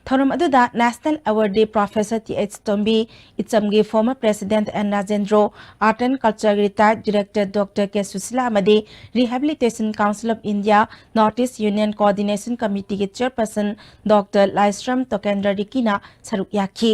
ꯊꯧꯔꯝ ꯑꯗꯨꯗ National Awardee Professor T H Tombi, ꯏꯆꯝꯒꯤ former president N Rajendro, Art and Culture ꯒꯤ retired director doctor K Sushila ꯑꯃꯗꯤ Rehabilitation Council of India, North East Union Coordination Committee ꯒꯤ chairperson ꯗꯣꯛꯇꯔ ꯂꯥꯏꯁ꯭ꯔꯝ ꯇꯣꯀꯦꯟꯗ꯭ꯔ ꯔꯤꯀꯤꯅ ꯁꯔꯨꯛ ꯌꯥꯈꯤ꯫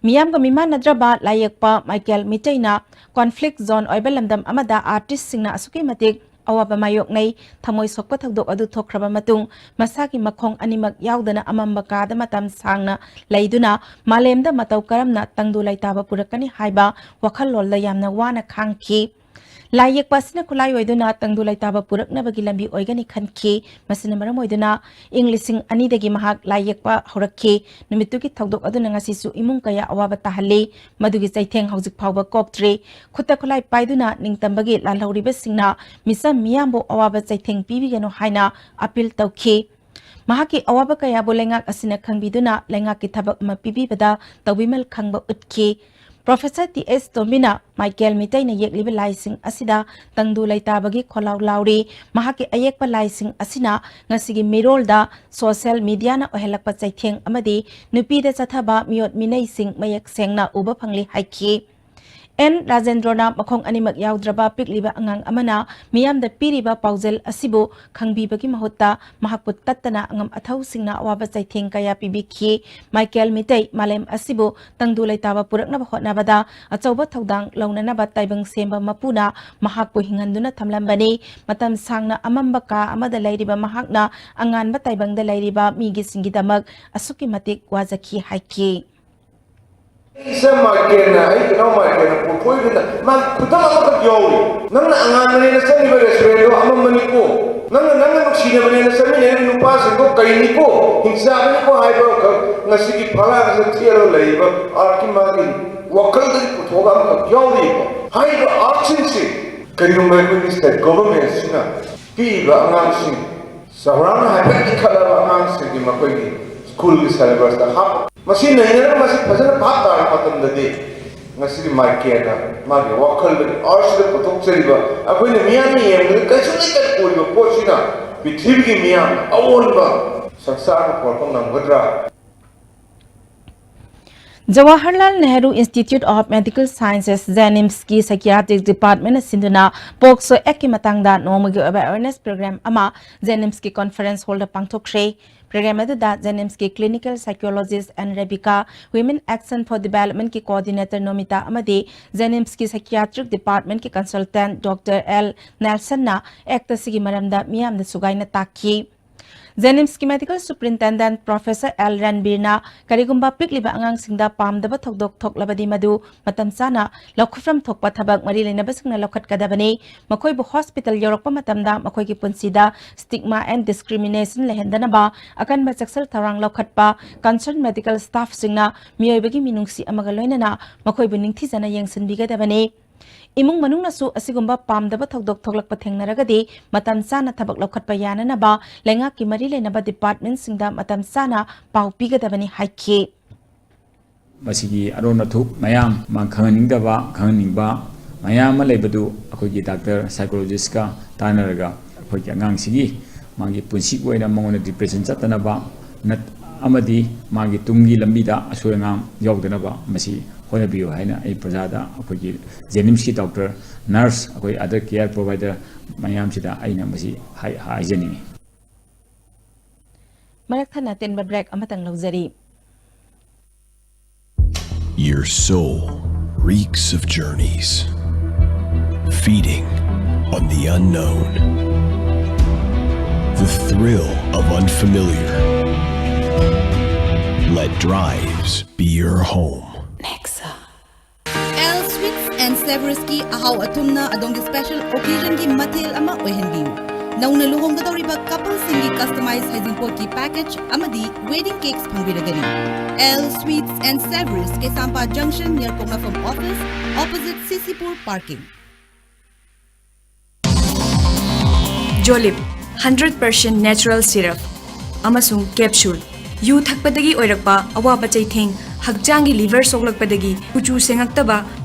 ꯃꯤꯌꯥꯝꯒ ꯃꯤꯃꯥꯟꯅꯗ꯭ꯔꯕ ꯂꯥꯏꯌꯦꯛꯄ ꯃꯥꯏꯀꯦꯜ ꯃꯤꯇꯩꯅ ꯀꯣꯟꯐ꯭ꯂꯤꯛ ꯖꯣꯟ ꯑꯣꯏꯕ ꯂꯝꯗꯝ ꯑꯃꯗ ꯑꯥꯔꯇꯤꯁꯁꯤꯡꯅ ꯑꯁꯨꯛꯀꯤ ꯃꯇꯤꯛ ꯑꯋꯥꯕ ꯃꯥꯌꯣꯛꯅꯩ꯫ ꯊꯃꯣꯏ ꯁꯣꯛꯄ ꯊꯧꯗꯣꯛ ꯑꯗꯨ ꯊꯣꯛꯈ꯭ꯔꯕ ꯃꯇꯨꯡ ꯃꯁꯥꯒꯤ ꯃꯈꯣꯡ ꯑꯅꯤꯃꯛ ꯌꯥꯎꯗꯅ ꯑꯃꯝꯕ ꯀꯥꯗ ꯃꯇꯝ ꯁꯥꯡꯅ ꯂꯩꯗꯨꯅ ꯃꯥꯂꯦꯝꯗ ꯃꯇꯧ ꯀꯔꯝꯅ ꯇꯪꯗꯨ ꯂꯩꯇꯥꯕ ꯄꯨꯔꯛꯀꯅꯤ ꯍꯥꯏꯕ ꯋꯥꯈꯜꯂꯣꯟꯗ ꯌꯥꯝꯅ ꯋꯥꯅ ꯈꯥꯡꯈꯤ꯫ ꯂꯥꯏ ꯌꯦꯛꯄ ꯑꯁꯤꯅ ꯈꯨꯠꯂꯥꯏ ꯑꯣꯏꯗꯨꯅ ꯇꯪꯗꯨ ꯂꯩꯇꯥꯕ ꯄꯨꯔꯛꯅꯕꯒꯤ ꯂꯝꯕꯤ ꯑꯣꯏꯒꯅꯤ ꯈꯟꯈꯤ꯫ ꯃꯁꯤꯅ ꯃꯔꯝ ꯑꯣꯏꯗꯨꯅ ꯏꯪ ꯂꯤꯁꯤꯡ ꯑꯅꯤꯗꯒꯤ ꯃꯍꯥꯛ ꯂꯥꯏ ꯌꯦꯛꯄ ꯍꯧꯔꯛꯈꯤ꯫ ꯅꯨꯃꯤꯠꯇꯨꯒꯤ ꯊꯧꯗꯣꯛ ꯑꯗꯨꯅ ꯉꯁꯤꯁꯨ ꯏꯃꯨꯡ ꯀꯌꯥ ꯑꯋꯥꯕ ꯇꯥꯍꯜꯂꯤ꯫ ꯃꯗꯨꯒꯤ ꯆꯩꯊꯦꯡ ꯍꯧꯖꯤꯛ ꯐꯥꯎꯕ ꯀꯣꯛꯇ꯭ꯔꯤ꯫ ꯈꯨꯠꯇ ꯈꯨꯠꯂꯥꯏ ꯄꯥꯏꯗꯨꯅ ꯅꯤꯡꯇꯝꯕꯒꯤ ꯂꯥꯜꯍꯧꯔꯤꯕꯁꯤꯡꯅ ꯃꯤꯆꯝ ꯃꯤꯌꯥꯝꯕꯨ ꯑꯋꯥꯕ ꯆꯩꯊꯦꯡ ꯄꯤꯕꯤꯒꯅꯨ ꯍꯥꯏꯅ ꯑꯄꯤꯜ ꯇꯧꯈꯤ꯫ ꯃꯍꯥꯛꯀꯤ ꯑꯋꯥꯕ ꯀꯌꯥꯕꯨ ꯂꯩꯉꯥꯛ ꯑꯁꯤꯅ ꯈꯪꯕꯤꯗꯨꯅ ꯂꯩꯉꯥꯛꯀꯤ ꯊꯕꯛ ꯑꯃ ꯄꯤꯕꯤꯕꯗ ꯇꯧꯕꯤꯃꯜ ꯈꯪꯕ ꯎꯠꯈꯤ꯫ ꯄ꯭ꯔꯣꯐꯦꯁꯔ ꯇꯤ ꯑꯦꯁ ꯇꯣꯝꯕꯤꯅ ꯃꯥꯏꯀꯦꯜ ꯃꯤꯇꯩꯅ ꯌꯦꯛꯂꯤꯕ ꯂꯥꯏꯁꯤꯡ ꯑꯁꯤꯗ ꯇꯪꯗꯨ ꯂꯩꯇꯥꯕꯒꯤ ꯈꯣꯜꯂꯥꯎ ꯂꯥꯎꯔꯤ꯫ ꯃꯍꯥꯛꯀꯤ ꯑꯌꯦꯛꯄ ꯂꯥꯏꯁꯤꯡ ꯑꯁꯤꯅ ꯉꯁꯤꯒꯤ ꯃꯤꯔꯣꯜꯗ ꯁꯣꯁꯤꯌꯦꯜ ꯃꯤꯗꯤꯌꯥꯅ ꯑꯣꯏꯍꯜꯂꯛꯄ ꯆꯩꯊꯦꯡ ꯑꯃꯗꯤ ꯅꯨꯄꯤꯗ ꯆꯠꯊꯕ ꯃꯤꯑꯣꯠ ꯃꯤꯅꯩꯁꯤꯡ ꯃꯌꯦꯛ ꯁꯦꯡꯅ ꯎꯕ ꯐꯪꯂꯤ ꯍꯥꯏꯈꯤ꯫ ꯑꯦꯟ ꯔꯥꯖꯦꯟꯗ꯭ꯔꯣꯅ ꯃꯈꯣꯡ ꯑꯅꯤꯃꯛ ꯌꯥꯎꯗ꯭ꯔꯕ ꯄꯤꯛꯂꯤꯕ ꯑꯉꯥꯡ ꯑꯃꯅ ꯃꯤꯌꯥꯝꯗ ꯄꯤꯔꯤꯕ ꯄꯥꯎꯖꯦꯜ ꯑꯁꯤꯕꯨ ꯈꯪꯕꯤꯕꯒꯤ ꯃꯍꯨꯠꯇ ꯃꯍꯥꯛꯄꯨ ꯇꯠꯇꯅ ꯑꯉꯝ ꯑꯊꯧꯁꯤꯡꯅ ꯑꯋꯥꯕ ꯆꯩꯊꯦꯡ ꯀꯌꯥ ꯄꯤꯕꯤꯈꯤ꯫ ꯃꯥꯏꯀꯦꯜ ꯃꯤꯇꯩ ꯃꯥꯂꯦꯝ ꯑꯁꯤꯕꯨ ꯇꯪꯗꯨ ꯂꯩꯇꯥꯕ ꯄꯨꯔꯛꯅꯕ ꯍꯣꯠꯅꯕꯗ ꯑꯆꯧꯕ ꯊꯧꯗꯥꯡ ꯂꯧꯅꯅꯕ ꯇꯥꯏꯕꯪ ꯁꯦꯝꯕ ꯃꯄꯨꯅ ꯃꯍꯥꯛꯄꯨ ꯍꯤꯡꯍꯟꯗꯨꯅ ꯊꯝꯂꯝꯕꯅꯤ꯫ ꯃꯇꯝ ꯁꯥꯡꯅ ꯑꯃꯝꯕ ꯀꯥ ꯑꯃꯗ ꯂꯩꯔꯤꯕ ꯃꯍꯥꯛꯅ ꯑꯉꯥꯟꯕ ꯇꯥꯏꯕꯪꯗ ꯂꯩꯔꯤꯕ ꯃꯤꯒꯤꯁꯤꯡꯒꯤꯗꯃꯛ ꯑꯁꯨꯛꯀꯤ ꯃꯇꯤꯛ ꯋꯥꯖꯈꯤ ꯍꯥꯏꯈꯤ꯫ ꯏꯆꯥ ꯃꯥꯏꯀꯦꯜꯅ, ꯑꯩ ꯏꯅꯥꯎ ꯃꯥꯏꯀꯦꯜꯅ ꯄꯨꯊꯣꯛꯏꯗꯨꯅ ꯃꯥꯒꯤ ꯈꯨꯗꯝ ꯑꯃꯈꯛ ꯌꯥꯎꯔꯤ꯫ ꯅꯪꯅ ꯑꯉꯥꯟꯕꯅꯦꯅ ꯆꯪꯉꯤꯕ ꯔꯦꯁꯇꯨꯔꯦꯟꯗꯣ ꯑꯃꯝꯕꯅꯤꯀꯣ, ꯅꯪꯅ, ꯅꯪꯅ ꯅꯨꯡꯁꯤꯅꯕꯅꯦꯅ ꯆꯠꯃꯤꯟꯅꯔꯤꯕ ꯅꯨꯄꯥꯁꯤꯡꯗꯣ ꯀꯩꯅꯤꯀꯣ, ꯍꯤꯡꯆꯥꯕꯅꯤꯀꯣ ꯍꯥꯏꯕ ꯑꯃꯈꯛ ꯉꯁꯤꯒꯤ ꯐꯂꯥꯡꯁꯤꯗ ꯊꯦꯠꯂꯒ ꯂꯩꯔꯤꯕ ꯑꯥꯔꯠꯀꯤ ꯃꯥꯒꯤ ꯋꯥꯈꯜꯗꯒꯤ ꯄꯨꯊꯣꯛꯑꯒ ꯑꯃꯈꯛ ꯌꯥꯎꯔꯤꯕ꯫ ꯍꯥꯏꯔꯤꯕ ꯑꯥꯔꯠꯁꯤꯡꯁꯤ ꯀꯔꯤꯒꯨꯝꯕ ꯑꯩꯈꯣꯏꯒꯤ ꯁ꯭ꯇꯦꯠ ꯒꯣꯚꯔꯟꯃꯦꯟꯠꯁꯤꯅ ꯄꯤꯔꯤꯕ ꯑꯉꯥꯡꯁꯤꯡ ꯆꯥꯎꯔꯥꯛꯅ ꯍꯥꯏꯐꯦꯠ ꯏꯟꯈꯠꯂꯕ ꯑꯉꯥꯡꯁꯤꯡꯒꯤ ꯃꯈꯣꯏꯒꯤ ꯁ꯭ꯀꯨꯜꯒꯤ ꯁꯦꯂꯦꯕꯁꯇ ꯍꯥꯞꯄ꯫ ꯃꯁꯤ ꯅꯩꯅꯔꯒ ꯃꯁꯤ ꯐꯖꯅ ꯚꯥꯞ ꯇꯥꯔꯕ ꯃꯇꯝꯗꯗꯤ ꯉꯁꯤꯒꯤ ꯃꯥꯏꯀꯦꯜꯅ ꯃꯥꯒꯤ ꯋꯥꯈꯜꯗꯒꯤ ꯑꯥꯔꯠꯁꯤꯗ ꯄꯨꯊꯣꯛꯆꯔꯤꯕ ꯑꯩꯈꯣꯏꯅ ꯃꯤꯌꯥꯝꯅ ꯌꯦꯡꯕꯗ ꯀꯩꯁꯨ ꯂꯩꯇꯅ ꯎꯔꯤꯕ ꯄꯣꯠꯁꯤꯅ ꯄ꯭ꯔꯤꯊꯤꯕꯤꯒꯤ ꯃꯤꯌꯥꯝ ꯑꯑꯣꯟꯕ ꯁꯪꯁꯥꯔꯗ ꯄꯨꯔꯛꯄ ꯉꯝꯒꯗ꯭ꯔꯥ? Jawaharlal Nehru institute of medical sciences, ꯖꯦꯅꯤꯝꯁꯀꯤ ꯁꯥꯏꯀꯤꯌꯥꯇ꯭ꯔꯤꯛ ꯗꯤꯄꯥꯔꯠꯃꯦꯟꯅ ꯁꯤꯟꯗꯨꯅ ꯄꯣꯛꯁꯣ ꯑꯦꯛꯀꯤ ꯃꯇꯥꯡꯗ ꯅꯣꯡꯃꯒꯤ ꯑꯣꯏꯕ ꯑꯦꯋꯦꯔꯅꯦꯁ ꯄ꯭ꯔꯣꯒ꯭ꯔꯥꯝ ꯑꯃ ꯖꯦꯅꯤꯝꯁꯀꯤ ꯀꯣꯟꯐꯔꯦꯟꯁ ꯍꯣꯜꯗ ꯄꯥꯡꯊꯣꯛꯈ꯭ꯔꯦ꯫ ꯄ꯭ꯔꯣꯒ꯭ꯔꯥꯝ ꯑꯗꯨꯗ JNIMSꯀꯤ Clinical Psychologist N Rebecca, Women Action for Developmentꯀꯤ Coordinator Nomita ꯑꯃꯗꯤ JNIMSꯀꯤ Psychiatric Departmentꯀꯤ Consultant Doctor L Nelsonꯅ Act ꯑꯁꯤꯒꯤ ꯃꯔꯝꯗ ꯃꯤꯌꯥꯝꯗ ꯁꯨꯒꯥꯏꯅ ꯇꯥꯛꯈꯤ꯫ JNIMSꯀꯤ Medical Superintendent Professor L ꯔꯟꯕꯤꯔꯅ ꯀꯔꯤꯒꯨꯝꯕ ꯄꯤꯛꯂꯤꯕ ꯑꯉꯥꯡꯁꯤꯡꯗ ꯄꯥꯝꯗꯕ ꯊꯧꯗꯣꯛ ꯊꯣꯛꯂꯕꯗꯤ ꯃꯗꯨ ꯃꯇꯝ ꯆꯥꯅ ꯂꯧꯈꯠꯐꯝ ꯊꯣꯛꯄ ꯊꯕꯛ ꯃꯔꯤ ꯂꯩꯅꯕꯁꯤꯡꯅ ꯂꯧꯈꯠꯀꯗꯕꯅꯤ꯫ ꯃꯈꯣꯏꯕꯨ hospital ꯌꯧꯔꯛꯄ ꯃꯇꯝꯗ ꯃꯈꯣꯏꯒꯤ ꯄꯨꯟꯁꯤꯗ stigma and discrimination ꯂꯩꯍꯟꯗꯅꯕ ꯑꯀꯟꯕ ꯆꯦꯛꯁꯤꯜ ꯊꯧꯔꯥꯡ ꯂꯧꯈꯠꯄ concerned medical staffꯁꯤꯡꯅ ꯃꯤꯑꯣꯏꯕꯒꯤ ꯃꯤꯅꯨꯡꯁꯤ ꯑꯃꯒ ꯂꯣꯏꯅꯅ ꯃꯈꯣꯏꯕꯨ ꯅꯤꯡꯊꯤꯖꯅ ꯌꯦꯡꯁꯤꯟꯕꯤꯒꯗꯕꯅꯤ꯫ ꯏꯃꯨꯡ ꯃꯅꯨꯡꯅꯁꯨ ꯑꯁꯤꯒꯨꯝꯕ ꯄꯥꯝꯗꯕ ꯊꯧꯗꯣꯛ ꯊꯣꯛꯂꯛꯄ ꯊꯦꯡꯅꯔꯒꯗꯤ ꯃꯇꯝ ꯆꯥꯅ ꯊꯕꯛ ꯂꯧꯈꯠꯄ ꯌꯥꯅꯅꯕ ꯂꯩꯉꯥꯛꯀꯤ ꯃꯔꯤ ꯂꯩꯅꯕ departmentꯁꯤꯡꯗ ꯃꯇꯝ ꯆꯥꯅ ꯄꯥꯎ ꯄꯤꯒꯗꯕꯅꯤ ꯍꯥꯏꯈꯤ꯫ ꯃꯁꯤꯒꯤ ꯑꯔꯣꯟ ꯑꯊꯨꯞ ꯃꯌꯥꯝ ꯑꯃ ꯈꯪꯍꯟꯅꯤꯡꯗꯕ, ꯈꯪꯍꯟꯅꯤꯡꯕ ꯃꯌꯥꯝ ꯑꯃ ꯂꯩꯕꯗꯨ ꯑꯩꯈꯣꯏꯒꯤ doctor psychologistꯀ ꯇꯥꯟꯅꯔꯒ ꯑꯩꯈꯣꯏꯒꯤ ꯑꯉꯥꯡꯁꯤꯒꯤ ꯃꯥꯒꯤ ꯄꯨꯟꯁꯤꯒꯤ ꯑꯣꯏꯅ ꯃꯉꯣꯟꯗ depression ꯆꯠꯇꯅꯕ ꯅꯠ-, ꯑꯃꯗꯤ ꯃꯥꯒꯤ ꯇꯨꯡꯒꯤ ꯂꯝꯕꯤꯗ ꯑꯁꯣꯏ ꯑꯉꯥꯝ ꯌꯥꯎꯗꯅꯕ ꯃꯁꯤ ꯍꯣꯠꯅꯕꯤꯌꯨ ꯍꯥꯏꯅ ꯑꯩ ꯄ꯭ꯔꯖꯥꯗ, ꯑꯩꯈꯣꯏꯒꯤ JNIMSꯀꯤ doctor, nurse, ꯑꯩꯈꯣꯏ other care provider ꯃꯌꯥꯝꯁꯤꯗ ꯑꯩꯅ ꯃꯁꯤ ꯍꯥꯏ-, ꯍꯥꯏꯖꯅꯤꯡꯏ꯫ ꯃꯔꯛ ꯊꯠꯅ ꯇꯦꯟꯕ break ꯑꯃꯇꯪ ꯂꯧꯖꯔꯤ꯫ Your soul reeks of journeys, feeding on the unknown. The thrill of unfamiliar. Let Drives be your home. L Sweets and Savourieski ꯑꯍꯥꯎ ꯑꯊꯨꯝꯅ ꯑꯗꯣꯝꯒꯤ special occasionꯒꯤ ꯃꯊꯦꯜ ꯑꯃ ꯑꯣꯏꯍꯟꯕꯤꯌꯨ꯫ ꯅꯧꯅ ꯂꯨꯍꯣꯡꯒꯗꯧꯔꯤꯕ coupleꯁꯤꯡꯒꯤ customize ꯍꯩꯖꯤꯡꯄꯣꯠꯀꯤ package ꯑꯃꯗꯤ wedding cakes ꯐꯪꯕꯤꯔꯒꯅꯤ꯫ L Sweets and Savourieski, Kaisampha Junction, near Poknafam Office, opposite CCPur parking. Jolib, hundred percent natural syrup ꯑꯃꯁꯨꯡ capsule꯫ U ꯊꯛꯄꯗꯒꯤ ꯑꯣꯏꯔꯛꯄ ꯑꯋꯥꯕ ꯆꯩꯊꯦꯡ, ꯍꯛꯆꯥꯡꯒꯤ liver ꯁꯣꯛꯂꯛꯄꯗꯒꯤ ꯀꯨꯆꯨ ꯁꯦꯡꯉꯛꯇꯕ,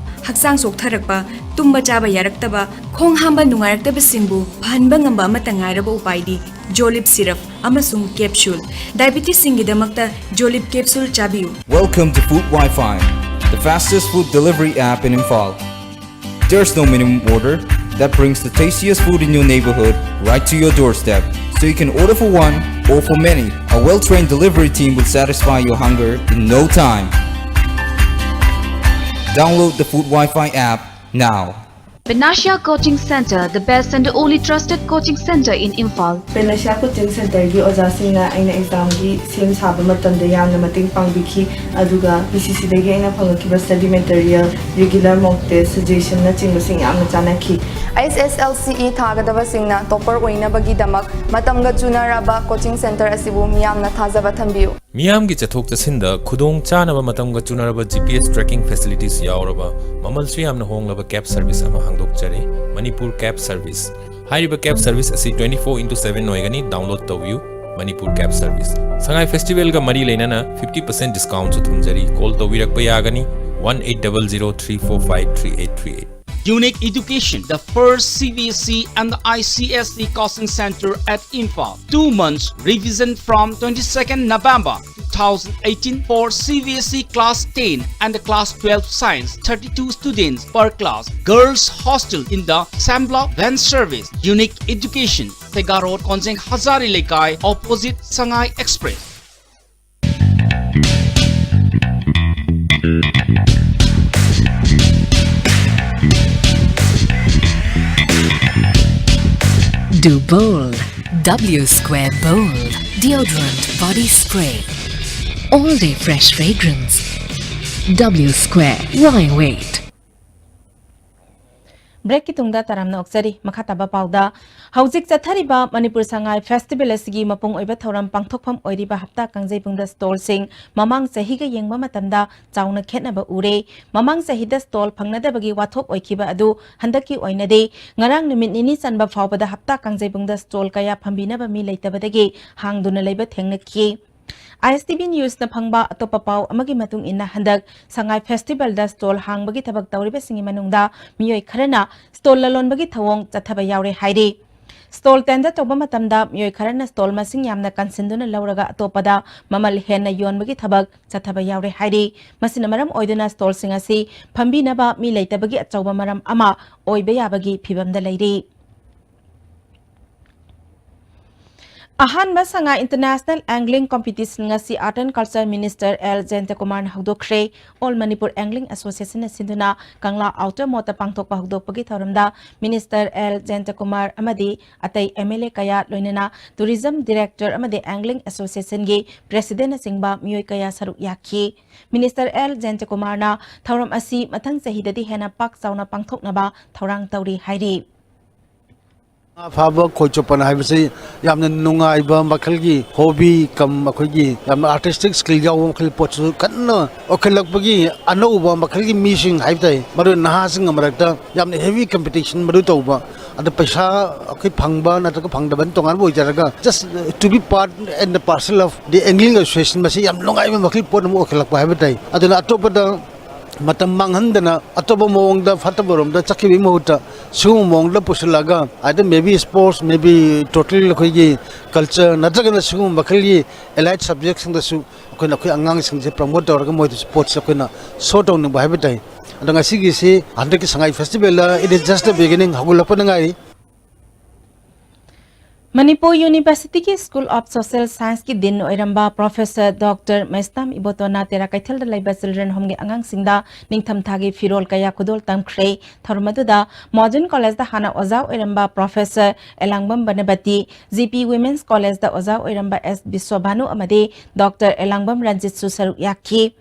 ꯍꯛꯆꯥꯡ ꯆꯣꯛꯊꯔꯛꯄ, ꯇꯨꯝꯕ ꯆꯥꯕ ꯌꯥꯔꯛꯇꯕ, ꯈꯣꯡ ꯍꯥꯝꯕ ꯅꯨꯡꯉꯥꯏꯔꯛꯇꯕꯁꯤꯡꯕꯨ ꯐꯍꯟꯕ ꯉꯝꯕ ꯑꯃꯠꯇ ꯉꯥꯏꯔꯕ ꯎꯄꯥꯏꯗꯤ Jolib syrup ꯑꯃꯁꯨꯡ capsule꯫ Diabetesꯁꯤꯡꯒꯤꯗꯃꯛꯇ Jolib capsule ꯆꯥꯕꯤꯌꯨ꯫ Welcome to Food Wi-Fi, the fastest food delivery app in Imphal. There's no minimum order that brings the tastiest food in your neighborhood right to your doorstep. You can order for one or for many. A well-trained delivery team will satisfy your hunger in no time. Download the Food Wi-Fi app now. Panacea Coaching Center, the best and only trusted coaching center in Imphal. Panacea Coaching Centerꯒꯤ ꯑꯣꯖꯥꯁꯤꯡꯅ ꯑꯩꯅ ꯑꯦꯛꯖꯥꯝꯒꯤ ꯁꯦꯝ ꯁꯥꯕ ꯃꯇꯝꯗ ꯌꯥꯝꯅ ꯃꯇꯦꯡ ꯄꯥꯡꯕꯤꯈꯤ꯫ ꯑꯗꯨꯒ ꯄꯤ ꯁꯤ ꯁꯤꯗꯒꯤ ꯑꯩꯅ ꯐꯪꯂꯛꯈꯤꯕ study material, regular mock test, suggestionꯅꯆꯤꯡꯕꯁꯤꯡ ꯌꯥꯝꯅ ꯆꯥꯟꯅꯈꯤ꯫ ꯑꯩꯆ ꯑꯦꯁ ꯑꯦꯜ ꯁꯤ ꯏ ꯊꯥꯒꯗꯕꯁꯤꯡꯅ ꯇꯣꯄꯔ ꯑꯣꯏꯅꯕꯒꯤꯗꯃꯛ ꯃꯇꯝꯒ ꯆꯨꯅꯔꯕ ꯀꯣꯆꯤꯡ ꯁꯦꯟꯇꯔ ꯑꯁꯤꯕꯨ ꯃꯤꯌꯥꯝꯅ ꯊꯥꯖꯕ ꯊꯝꯕꯤꯌꯨ꯫ ꯃꯤꯌꯥꯝꯒꯤ ꯆꯠꯊꯣꯛ ꯆꯠꯁꯤꯟꯗ ꯈꯨꯗꯣꯡ ꯆꯥꯅꯕ ꯃꯇꯝꯒ ꯆꯨꯅꯔꯕ G P S tracking facilities ꯌꯥꯎꯔꯕ ꯃꯃꯜꯁꯨ ꯌꯥꯝꯅ ꯍꯣꯡꯂꯕ cab service ꯑꯃ ꯍꯥꯡꯗꯣꯛꯆꯔꯤ, ꯃꯅꯤꯄꯨꯔ cab service꯫ ꯍꯥꯏꯔꯤꯕ cab service ꯑꯁꯤ twenty four into seven ꯑꯣꯏꯒꯅꯤ꯫ Download ꯇꯧꯕꯤꯌꯨ, ꯃꯅꯤꯄꯨꯔ cab service꯫ ꯁꯉꯥꯏ ꯐꯦꯁꯇꯤꯚꯦꯜꯒ ꯃꯔꯤ ꯂꯩꯅꯅ fifty percent discountꯁꯨ ꯊꯝꯖꯔꯤ꯫ Call ꯇꯧꯕꯤꯔꯛꯄ ꯌꯥꯒꯅꯤ, one eight double zero three four five three eight three eight꯫ Unique Education, the first C B S E and I C S E coaching center at Imphal. Two months revision from twenty-second November two thousand eighteen for C B S E class ten and class twelve science, thirty-two students per class. Girls hostel in the Sambla van service. Unique Education, Sega Road, Konjeng Hazari Lekai, opposite Sangai Express. Do bold. W Square Bold. Deodorant body spray. All day fresh fragrance. W Square. Why wait? ꯕ꯭ꯔꯦꯛꯀꯤ ꯇꯨꯡꯗ ꯇꯔꯥꯝꯅ ꯑꯣꯛꯆꯔꯤ꯫ ꯃꯈꯥ ꯇꯥꯕ ꯄꯥꯎꯗ, ꯍꯧꯖꯤꯛ ꯆꯠꯊꯔꯤꯕ Manipur Sangai festival ꯑꯁꯤꯒꯤ ꯃꯄꯨꯡ ꯑꯣꯏꯕ ꯊꯧꯔꯝ ꯄꯥꯡꯊꯣꯛꯐꯝ ꯑꯣꯏꯔꯤꯕ ꯍꯞꯇꯥ ꯀꯥꯡꯖꯩꯕꯨꯡꯗ ꯁ꯭ꯇꯣꯜꯁꯤꯡ ꯃꯃꯥꯡ ꯆꯍꯤꯒ ꯌꯦꯡꯕ ꯃꯇꯝꯗ ꯆꯥꯎꯅ ꯈꯦꯠꯅꯕ ꯎꯔꯦ꯫ ꯃꯃꯥꯡ ꯆꯍꯤꯗ ꯁ꯭ꯇꯣꯜ ꯐꯪꯅꯗꯕꯒꯤ ꯋꯥꯊꯣꯛ ꯑꯣꯏꯈꯤꯕ ꯑꯗꯨ ꯍꯟꯗꯛꯀꯤ ꯑꯣꯏꯅꯗꯤ ꯉꯔꯥꯡ ꯅꯨꯃꯤꯠ ꯅꯤꯅꯤ ꯆꯟꯕ ꯐꯥꯎꯕꯗ ꯍꯞꯇꯥ ꯀꯥꯡꯖꯩꯕꯨꯡꯗ ꯁ꯭ꯇꯣꯜ ꯀꯌꯥ ꯐꯝꯕꯤꯅꯕ ꯃꯤ ꯂꯩꯇꯕꯗꯒꯤ ꯍꯥꯡꯗꯨꯅ ꯂꯩꯕ ꯊꯦꯡꯅꯈꯤ꯫ ꯑꯥꯏ ꯑꯦꯁ ꯇꯤ ꯚꯤ ꯅ꯭ꯌꯨꯁꯅ ꯐꯪꯕ ꯑꯇꯣꯞꯄ ꯄꯥꯎ ꯑꯃꯒꯤ ꯃꯇꯨꯡ ꯏꯟꯅ, ꯍꯟꯗꯛ ꯁꯉꯥꯏ ꯐꯦꯁꯇꯤꯚꯦꯜꯗ ꯁ꯭ꯇꯣꯜ ꯍꯥꯡꯕꯒꯤ ꯊꯕꯛ ꯇꯧꯔꯤꯕꯁꯤꯡꯒꯤ ꯃꯅꯨꯡꯗ ꯃꯤꯑꯣꯏ ꯈꯔꯅ ꯁ꯭ꯇꯣꯜ ꯂꯂꯣꯟꯕꯒꯤ ꯊꯧꯑꯣꯡ ꯆꯠꯊꯕ ꯌꯥꯎꯔꯦ ꯍꯥꯏꯔꯤ꯫ ꯁ꯭ꯇꯣꯜ ꯇꯦꯟꯗꯔ ꯇꯧꯕ ꯃꯇꯝꯗ ꯃꯤꯑꯣꯏ ꯈꯔꯅ ꯁ꯭ꯇꯣꯜ ꯃꯁꯤꯡ ꯌꯥꯝꯅ ꯀꯟꯁꯤꯟꯗꯨꯅ ꯂꯧꯔꯒ ꯑꯇꯣꯞꯄꯗ ꯃꯃꯜ ꯍꯦꯟꯅ ꯌꯣꯟꯕꯒꯤ ꯊꯕꯛ ꯆꯠꯊꯕ ꯌꯥꯎꯔꯦ ꯍꯥꯏꯔꯤ꯫ ꯃꯁꯤꯅ ꯃꯔꯝ ꯑꯣꯏꯗꯨꯅ ꯁ꯭ꯇꯣꯜꯁꯤꯡ ꯑꯁꯤ ꯐꯝꯕꯤꯅꯕ ꯃꯤ ꯂꯩꯇꯕꯒꯤ ꯑꯆꯧꯕ ꯃꯔꯝ ꯑꯃ ꯑꯣꯏꯕ ꯌꯥꯕꯒꯤ ꯐꯤꯚꯝꯗ ꯂꯩꯔꯤ꯫ ꯑꯍꯥꯟꯕ ꯁꯉꯥꯏ International Angling Competition ꯉꯁꯤ Art and Culture Minister L ꯖꯌꯟꯇꯀꯨꯃꯥꯔꯅ ꯍꯧꯗꯣꯛꯈ꯭ꯔꯦ꯫ All Manipur Angling Associationꯅ ꯁꯤꯟꯗꯨꯅ ꯀꯪꯂꯥ ꯑꯥꯎꯇꯔ ꯃꯣꯠꯇ ꯄꯥꯡꯊꯣꯛꯄ ꯍꯧꯗꯣꯛꯄꯒꯤ ꯊꯧꯔꯝꯗ Minister ꯑꯦꯜ ꯖꯌꯟꯇꯀꯨꯃꯥꯔ ꯑꯃꯗꯤ ꯑꯇꯩ MLA ꯀꯌꯥ, ꯂꯣꯏꯅꯅ Tourism Director ꯑꯃꯗꯤ Angling Associationꯒꯤ Presidentꯅꯆꯤꯡꯕ ꯃꯤꯑꯣꯏ ꯀꯌꯥ ꯁꯔꯨꯛ ꯌꯥꯈꯤ꯫ Minister ꯑꯦꯜ ꯖꯌꯟꯇꯀꯨꯃꯥꯔꯅ ꯊꯧꯔꯝ ꯑꯁꯤ ꯃꯊꯪ ꯆꯍꯤꯗꯗꯤ ꯍꯦꯟꯅ ꯄꯥꯛ ꯆꯥꯎꯅ ꯄꯥꯡꯊꯣꯛꯅꯕ ꯊꯧꯔꯥꯡ ꯇꯧꯔꯤ ꯍꯥꯏꯔꯤ꯫ ꯉꯥ ꯐꯥꯕ, ꯈꯣꯏ ꯆꯣꯞꯄꯅ ꯍꯥꯏꯕꯁꯤ ꯌꯥꯝꯅ ꯅꯨꯡꯉꯥꯏꯕ ꯃꯈꯜꯒꯤ hobby cum ꯑꯩꯈꯣꯏꯒꯤ ꯌꯥꯝꯅ artistic skill ꯌꯥꯎꯕ ꯃꯈꯜꯒꯤ ꯄꯣꯠꯁꯨ ꯀꯟꯅ ꯑꯣꯏꯈꯠꯂꯛꯄꯒꯤ ꯑꯅꯧꯕ ꯃꯈꯜꯒꯤ ꯃꯤꯁꯤꯡ ꯍꯥꯏꯕ ꯇꯥꯏ, ꯃꯔꯨ ꯑꯣꯏꯅ ꯅꯍꯥꯁꯤꯡꯒꯤ ꯃꯔꯛꯇ ꯌꯥꯝꯅ heavy competition ꯃꯗꯨ ꯇꯧꯕ, ꯑꯗ ꯄꯩꯁꯥ ꯑꯩꯈꯣꯏ ꯐꯪꯕ ꯅꯠꯇ꯭ꯔꯒ ꯐꯪꯗꯕꯅ ꯇꯣꯉꯥꯟꯕ ꯑꯣꯏꯖꯔꯒ, just to be part and parcel of the Angling Association, ꯃꯁꯤ ꯌꯥꯝ ꯅꯨꯡꯉꯥꯏꯕ ꯃꯈꯜꯒꯤ ꯄꯣꯠ ꯑꯃ ꯑꯣꯏꯈꯠꯂꯛꯄ ꯍꯥꯏꯕ ꯇꯥꯏ꯫ ꯑꯗꯨꯅ ꯑꯇꯣꯞꯄꯗ ꯃꯇꯝ ꯃꯥꯡꯍꯟꯗꯅ ꯑꯇꯣꯞꯄ ꯃꯑꯣꯡꯗ ꯐꯠꯇꯕꯔꯣꯝꯗ ꯆꯠꯈꯤꯕꯒꯤ ꯃꯍꯨꯠꯇ ꯁꯤꯒꯨꯝꯕ ꯃꯑꯣꯡꯗ ꯄꯨꯁꯤꯜꯂꯒ, either maybe sports, maybe total ꯑꯩꯈꯣꯏꯒꯤ culture ꯅꯠꯇ꯭ꯔꯒꯅ ꯁꯤꯒꯨꯝꯕ ꯃꯈꯜꯒꯤ allied subjectꯁꯤꯡꯗꯁꯨ ꯑꯩꯈꯣꯏꯅ ꯑꯩꯈꯣꯏ ꯑꯉꯥꯡꯁꯤꯡꯁꯦ promote ꯇꯧꯔꯒ ꯃꯣꯏꯗꯁꯨ sportsꯁꯦ ꯑꯩꯈꯣꯏꯅ show ꯇꯧꯅꯤꯡꯕ ꯍꯥꯏꯕ ꯇꯥꯏ꯫ ꯑꯗꯣ ꯉꯁꯤꯒꯤꯁꯤ ꯍꯟꯗꯛꯀꯤ ꯁꯉꯥꯏ festivalꯗ it is just a beginning, ꯍꯧꯒꯠꯂꯛꯄꯗ ꯉꯥꯏꯔꯤ꯫ Manipur Universityꯒꯤ School of Social Scienceꯀꯤ Dean ꯑꯣꯏꯔꯝꯕ Professor Doctor ꯃꯩꯁꯅꯥꯝ ꯏꯕꯣꯇꯣꯅ ꯇꯦꯔꯥ ꯀꯩꯊꯦꯜꯗ ꯂꯩꯕ Children Homeꯒꯤ ꯑꯉꯥꯡꯁꯤꯡꯗ ꯅꯤꯡꯊꯝꯊꯥꯒꯤ ꯐꯤꯔꯣꯜ ꯀꯌꯥ ꯈꯨꯗꯣꯜ ꯇꯝꯈ꯭ꯔꯦ꯫ ꯊꯧꯔꯝ ꯑꯗꯨꯗ Modern Collegeꯇ ꯍꯥꯟꯅ ꯑꯣꯖꯥ ꯑꯣꯏꯔꯝꯕ Professor ꯑꯦꯂꯥꯡꯕꯝ ꯕꯅꯕꯇꯤ, G P Women's Collegeꯇ ꯑꯣꯖꯥ ꯑꯣꯏꯔꯝꯕ ꯑꯦꯁ ꯕꯤꯁ꯭ꯋꯥꯚꯥꯅꯨ ꯑꯃꯗꯤ Doctor ꯑꯦꯂꯥꯡꯕꯝ ꯔꯟꯖꯤꯠꯁꯨ ꯁꯔꯨꯛ ꯌꯥꯈꯤ꯫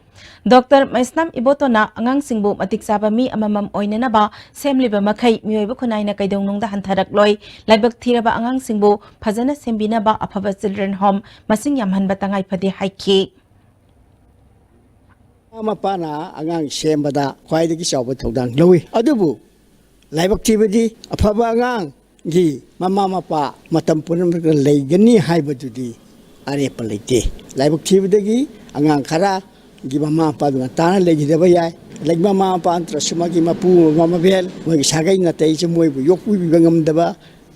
Doctor ꯃꯩꯁꯅꯥꯝ ꯏꯕꯣꯇꯣꯅ ꯑꯉꯥꯡꯁꯤꯡꯕꯨ ꯃꯇꯤꯛ ꯆꯥꯕ ꯃꯤ ꯑꯃꯃꯝ ꯑꯣꯏꯅꯅꯕ ꯁꯦꯝꯂꯤꯕ ꯃꯈꯩ ꯃꯤꯑꯣꯏꯕ ꯈꯨꯟꯅꯥꯏꯅ ꯀꯩꯗꯧꯅꯨꯡꯗ ꯍꯟꯊꯔꯛꯂꯣꯏ꯫ ꯂꯥꯏꯕꯛ ꯊꯤꯔꯕ ꯑꯉꯥꯡꯁꯤꯡꯕꯨ ꯐꯖꯅ ꯁꯦꯝꯕꯤꯅꯕ ꯑꯐꯕ Children Home ꯃꯁꯤꯡ ꯌꯥꯝꯍꯟꯕ ꯇꯉꯥꯏ ꯐꯗꯦ ꯍꯥꯏꯈꯤ꯫ ꯃꯃꯥ ꯃꯄꯥꯅ ꯑꯉꯥꯡ ꯁꯦꯝꯕꯗ ꯈ꯭ꯋꯥꯏꯗꯒꯤ ꯆꯥꯎꯕ ꯊꯧꯗꯥꯡ ꯂꯧꯏ꯫ ꯑꯗꯨꯕꯨ ꯂꯥꯏꯕꯛ ꯊꯤꯕꯗꯤ ꯑꯐꯕ ꯑꯉꯥꯡꯒꯤ ꯃꯃꯥ ꯃꯄꯥ ꯃꯇꯝ ꯄꯨꯝꯅꯃꯛꯇ ꯂꯩꯒꯅꯤ ꯍꯥꯏꯕꯗꯨꯗꯤ ꯑꯔꯦꯞꯄ ꯂꯩꯇꯦ꯫ ꯂꯥꯏꯕꯛ ꯊꯤꯕꯗꯒꯤ ꯑꯉꯥꯡ ꯈꯔꯒꯤ ꯃꯃꯥ ꯃꯄꯥꯗꯨ ꯉꯟꯇꯥꯅ ꯂꯩꯈꯤꯗꯕ ꯌꯥꯏ꯫ ꯂꯩ-, ꯃꯃꯥ ꯃꯄꯥ ꯅꯠꯇ꯭ꯔꯁꯨ ꯃꯥꯒꯤ ꯃꯄꯨ ꯃꯃꯥ ꯃꯕꯦꯜ, ꯃꯣꯏꯒꯤ ꯁꯥꯒꯩ ꯅꯥꯇꯩꯁꯦ ꯃꯣꯏꯕꯨ ꯌꯣꯛꯄꯤꯕ ꯉꯝꯗꯕ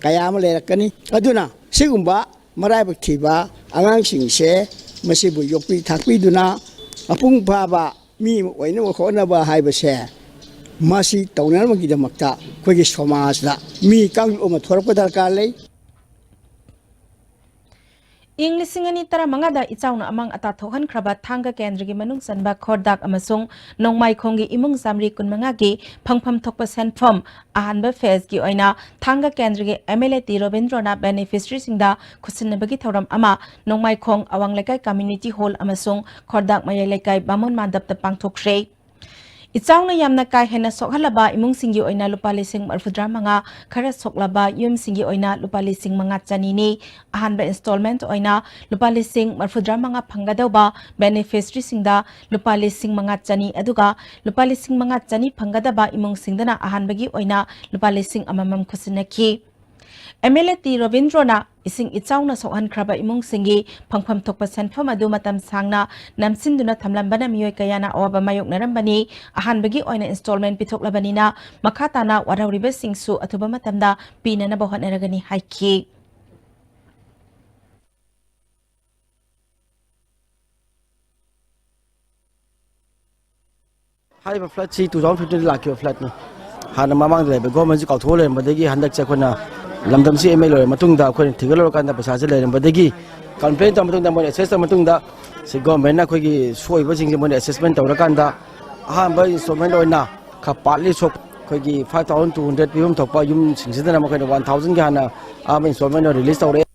ꯀꯌꯥ ꯑꯃ ꯂꯩꯔꯛꯀꯅꯤ꯫ ꯑꯗꯨꯅ ꯁꯤꯒꯨꯝꯕ ꯃꯔꯥꯏꯕꯛ ꯊꯤꯕ ꯑꯉꯥꯡꯁꯤꯡꯁꯦ ꯃꯁꯤꯕꯨ ꯌꯣꯛꯄꯤ ꯊꯥꯛꯄꯤꯗꯨꯅ ꯃꯄꯨꯡ ꯐꯥꯕ ꯃꯤ ꯑꯃ ꯑꯣꯏꯅꯕ ꯍꯣꯠꯅꯕ ꯍꯥꯏꯕꯁꯦ, ꯃꯁꯤ ꯇꯧꯅꯅꯕꯒꯤꯗꯃꯛꯇ ꯑꯩꯈꯣꯏꯒꯤ ꯁꯃꯥꯖꯗ ꯃꯤ ꯀꯥꯡꯂꯨꯞ ꯑꯃ ꯊꯣꯔꯛꯄ ꯗꯔꯀꯥꯔ ꯂꯩ꯫ ꯏꯪ ꯂꯤꯁꯤꯡ ꯑꯅꯤ ꯇꯔꯥꯃꯉꯥꯗ ꯏꯆꯥꯎꯅ ꯑꯃꯥꯡ ꯑꯇꯥ ꯊꯣꯛꯍꯟꯈ꯭ꯔꯕ ꯊꯥꯡꯒ ꯀꯦꯟꯗ꯭ꯔꯒꯤ ꯃꯅꯨꯡ ꯆꯟꯕ ꯈꯣꯔꯗꯥꯛ ꯑꯃꯁꯨꯡ ꯅꯣꯡꯃꯥꯏꯈꯣꯡꯒꯤ ꯏꯃꯨꯡ ꯆꯥꯃꯔꯤ ꯀꯨꯟꯃꯉꯥꯒꯤ ꯐꯪꯐꯝ ꯊꯣꯛꯄ ꯁꯦꯟꯐꯝ ꯑꯍꯥꯟꯕ ꯐꯦꯖꯀꯤ ꯑꯣꯏꯅ ꯊꯥꯡꯒ ꯀꯦꯟꯗ꯭ꯔꯒꯤ ꯑꯦꯝ ꯑꯦꯜ ꯑꯦ ꯇꯤ ꯔꯣꯕꯤꯟꯗ꯭ꯔꯣꯅ ꯕꯦꯅꯤꯐꯤꯁꯔꯤꯁꯤꯡꯗ ꯈꯨꯠꯁꯤꯟꯅꯕꯒꯤ ꯊꯧꯔꯝ ꯑꯃ ꯅꯣꯡꯃꯥꯏꯈꯣꯡ ꯑꯋꯥꯡ ꯂꯩꯀꯥꯏ ꯀꯝꯃ꯭ꯌꯨꯅꯤꯇꯤ ꯍꯣꯜ ꯑꯃꯁꯨꯡ ꯈꯣꯔꯗꯥꯛ ꯃꯌꯥꯏ ꯂꯩꯀꯥꯏ ꯕꯥꯃꯣꯟ ꯃꯥꯟꯗꯞꯇ ꯄꯥꯡꯊꯣꯛꯈ꯭ꯔꯦ꯫ ꯏꯆꯥꯎꯅ ꯌꯥꯝꯅ ꯀꯥ ꯍꯦꯟꯅ ꯁꯣꯛꯍꯜꯂꯕ ꯏꯃꯨꯡꯁꯤꯡꯒꯤ ꯑꯣꯏꯅ ꯂꯨꯄꯥ ꯂꯤꯁꯤꯡ ꯃꯔꯤꯐꯨꯇꯔꯥ ꯃꯉꯥ, ꯈꯔ ꯁꯣꯛꯂꯕ ꯌꯨꯝꯁꯤꯡꯒꯤ ꯑꯣꯏꯅ ꯂꯨꯄꯥ ꯂꯤꯁꯤꯡ ꯃꯉꯥ ꯆꯅꯤꯅꯤ꯫ ꯑꯍꯥꯟꯕ ꯏꯟꯁꯇꯣꯜꯃꯦꯟꯠ ꯑꯣꯏꯅ ꯂꯨꯄꯥ ꯂꯤꯁꯤꯡ ꯃꯔꯤꯐꯨꯇꯔꯥ ꯃꯉꯥ ꯐꯪꯒꯗꯧꯕ ꯕꯦꯅꯤꯐꯤꯁꯔꯤꯁꯤꯡꯗ ꯂꯨꯄꯥ ꯂꯤꯁꯤꯡ ꯃꯉꯥ ꯆꯅꯤ, ꯑꯗꯨꯒ ꯂꯨꯄꯥ ꯂꯤꯁꯤꯡ ꯃꯉꯥ ꯆꯅꯤ ꯐꯪꯒꯗꯕ ꯏꯃꯨꯡꯁꯤꯡꯗꯅ ꯑꯍꯥꯟꯕꯒꯤ ꯑꯣꯏꯅ ꯂꯨꯄꯥ ꯂꯤꯁꯤꯡ ꯑꯃꯃꯝ ꯈꯨꯠꯁꯤꯟꯅꯈꯤ꯫ ꯑꯦꯝ ꯑꯦꯜ ꯑꯦ ꯇꯤ ꯔꯣꯕꯤꯟꯗ꯭ꯔꯣꯅ ꯏꯁꯤꯡ ꯏꯆꯥꯎꯅ ꯁꯣꯛꯍꯟꯈ꯭ꯔꯕ ꯏꯃꯨꯡꯁꯤꯡꯒꯤ ꯐꯪꯐꯝ ꯊꯣꯛꯄ ꯁꯦꯟꯐꯝ ꯑꯗꯨ ꯃꯇꯝ ꯁꯥꯡꯅ ꯅꯝꯁꯤꯟꯗꯨꯅ ꯊꯝꯂꯝꯕꯅ ꯃꯤꯑꯣꯏ ꯀꯌꯥꯅ ꯑꯋꯥꯕ ꯃꯥꯌꯣꯛꯅꯔꯝꯕꯅꯤ꯫ ꯑꯍꯥꯟꯕꯒꯤ ꯑꯣꯏꯅ ꯏꯟꯁꯇꯣꯜꯃꯦꯟꯠ ꯄꯤꯊꯣꯛꯂꯕꯅꯤꯅ, ꯃꯈꯥ ꯇꯥꯅ ꯋꯥꯔꯧꯔꯤꯕꯁꯤꯡꯁꯨ ꯑꯊꯨꯕ ꯃꯇꯝꯗ ꯄꯤꯅꯅꯕ ꯍꯣꯠꯅꯔꯒꯅꯤ ꯍꯥꯏꯈꯤ꯫ ꯍꯥꯏꯔꯤꯕ ꯐ꯭ꯂꯠꯁꯤ ꯇꯨ ꯊꯥꯎꯖꯟ ꯐꯤꯐꯇꯤꯟꯗ ꯂꯥꯛꯈꯤꯕ ꯐ꯭ꯂꯠꯅꯤ꯫ ꯍꯥꯟꯅ ꯃꯃꯥꯡꯗ ꯂꯩꯕ ꯒꯣꯔꯃꯦꯟꯁꯤ ꯀꯥꯎꯊꯣꯛꯑ ꯂꯩꯔꯝꯕꯗꯒꯤ ꯍꯟꯗꯛꯁꯦ ꯑꯩꯈꯣꯏꯅ ꯂꯝꯗꯝꯁꯤ ꯑꯦꯝ ꯑꯦꯜ ꯑꯣꯏꯔ ꯃꯇꯨꯡꯗ ꯑꯩꯈꯣꯏꯅ ꯊꯤꯒꯠꯂꯨꯔꯀꯥꯟꯗ ꯄꯩꯁꯥꯁꯦ ꯂꯩꯔꯝꯕꯗꯒꯤ ꯀꯝꯄ꯭ꯂꯦꯟ ꯇꯧꯔ ꯃꯇꯨꯡꯗ ꯃꯣꯏꯅ ꯑꯦꯁꯦꯁ ꯇꯧꯔ ꯃꯇꯨꯡꯗ ꯁꯤ ꯒꯣꯔꯃꯦꯟꯅ ꯑꯩꯈꯣꯏꯒꯤ ꯁꯣꯏꯕꯁꯤꯡꯁꯦ ꯃꯣꯏꯅ ꯑꯦꯁꯦꯁꯃꯦꯟ ꯇꯧꯔꯀꯥꯟꯗ ꯑꯍꯥꯟꯕ ꯏꯟꯁꯇꯣꯜꯃꯦꯟ ꯑꯣꯏꯅ ꯈꯔ ꯄꯥꯔꯠꯂꯤ ꯁꯣꯛ ꯑꯩꯈꯣꯏꯒꯤ ꯐꯥꯏꯚ ꯊꯥꯎꯖꯟ ꯇꯨ ꯍꯟꯗ꯭ꯔꯦꯗ ꯄꯤꯐꯝ ꯊꯣꯛꯄ ꯌꯨꯝꯁꯤꯡꯁꯤꯗꯅ ꯃꯈꯣꯏꯅ ꯋꯥꯟ ꯊꯥꯎꯖꯟꯒꯤ ꯍꯥꯟꯅ ꯑꯍꯥꯟꯕ ꯏꯟꯁꯇꯣꯜꯃꯦꯟ ꯑꯣꯏꯅ ꯔꯤꯂꯤꯁ ꯇꯧꯔꯛꯑꯦ꯫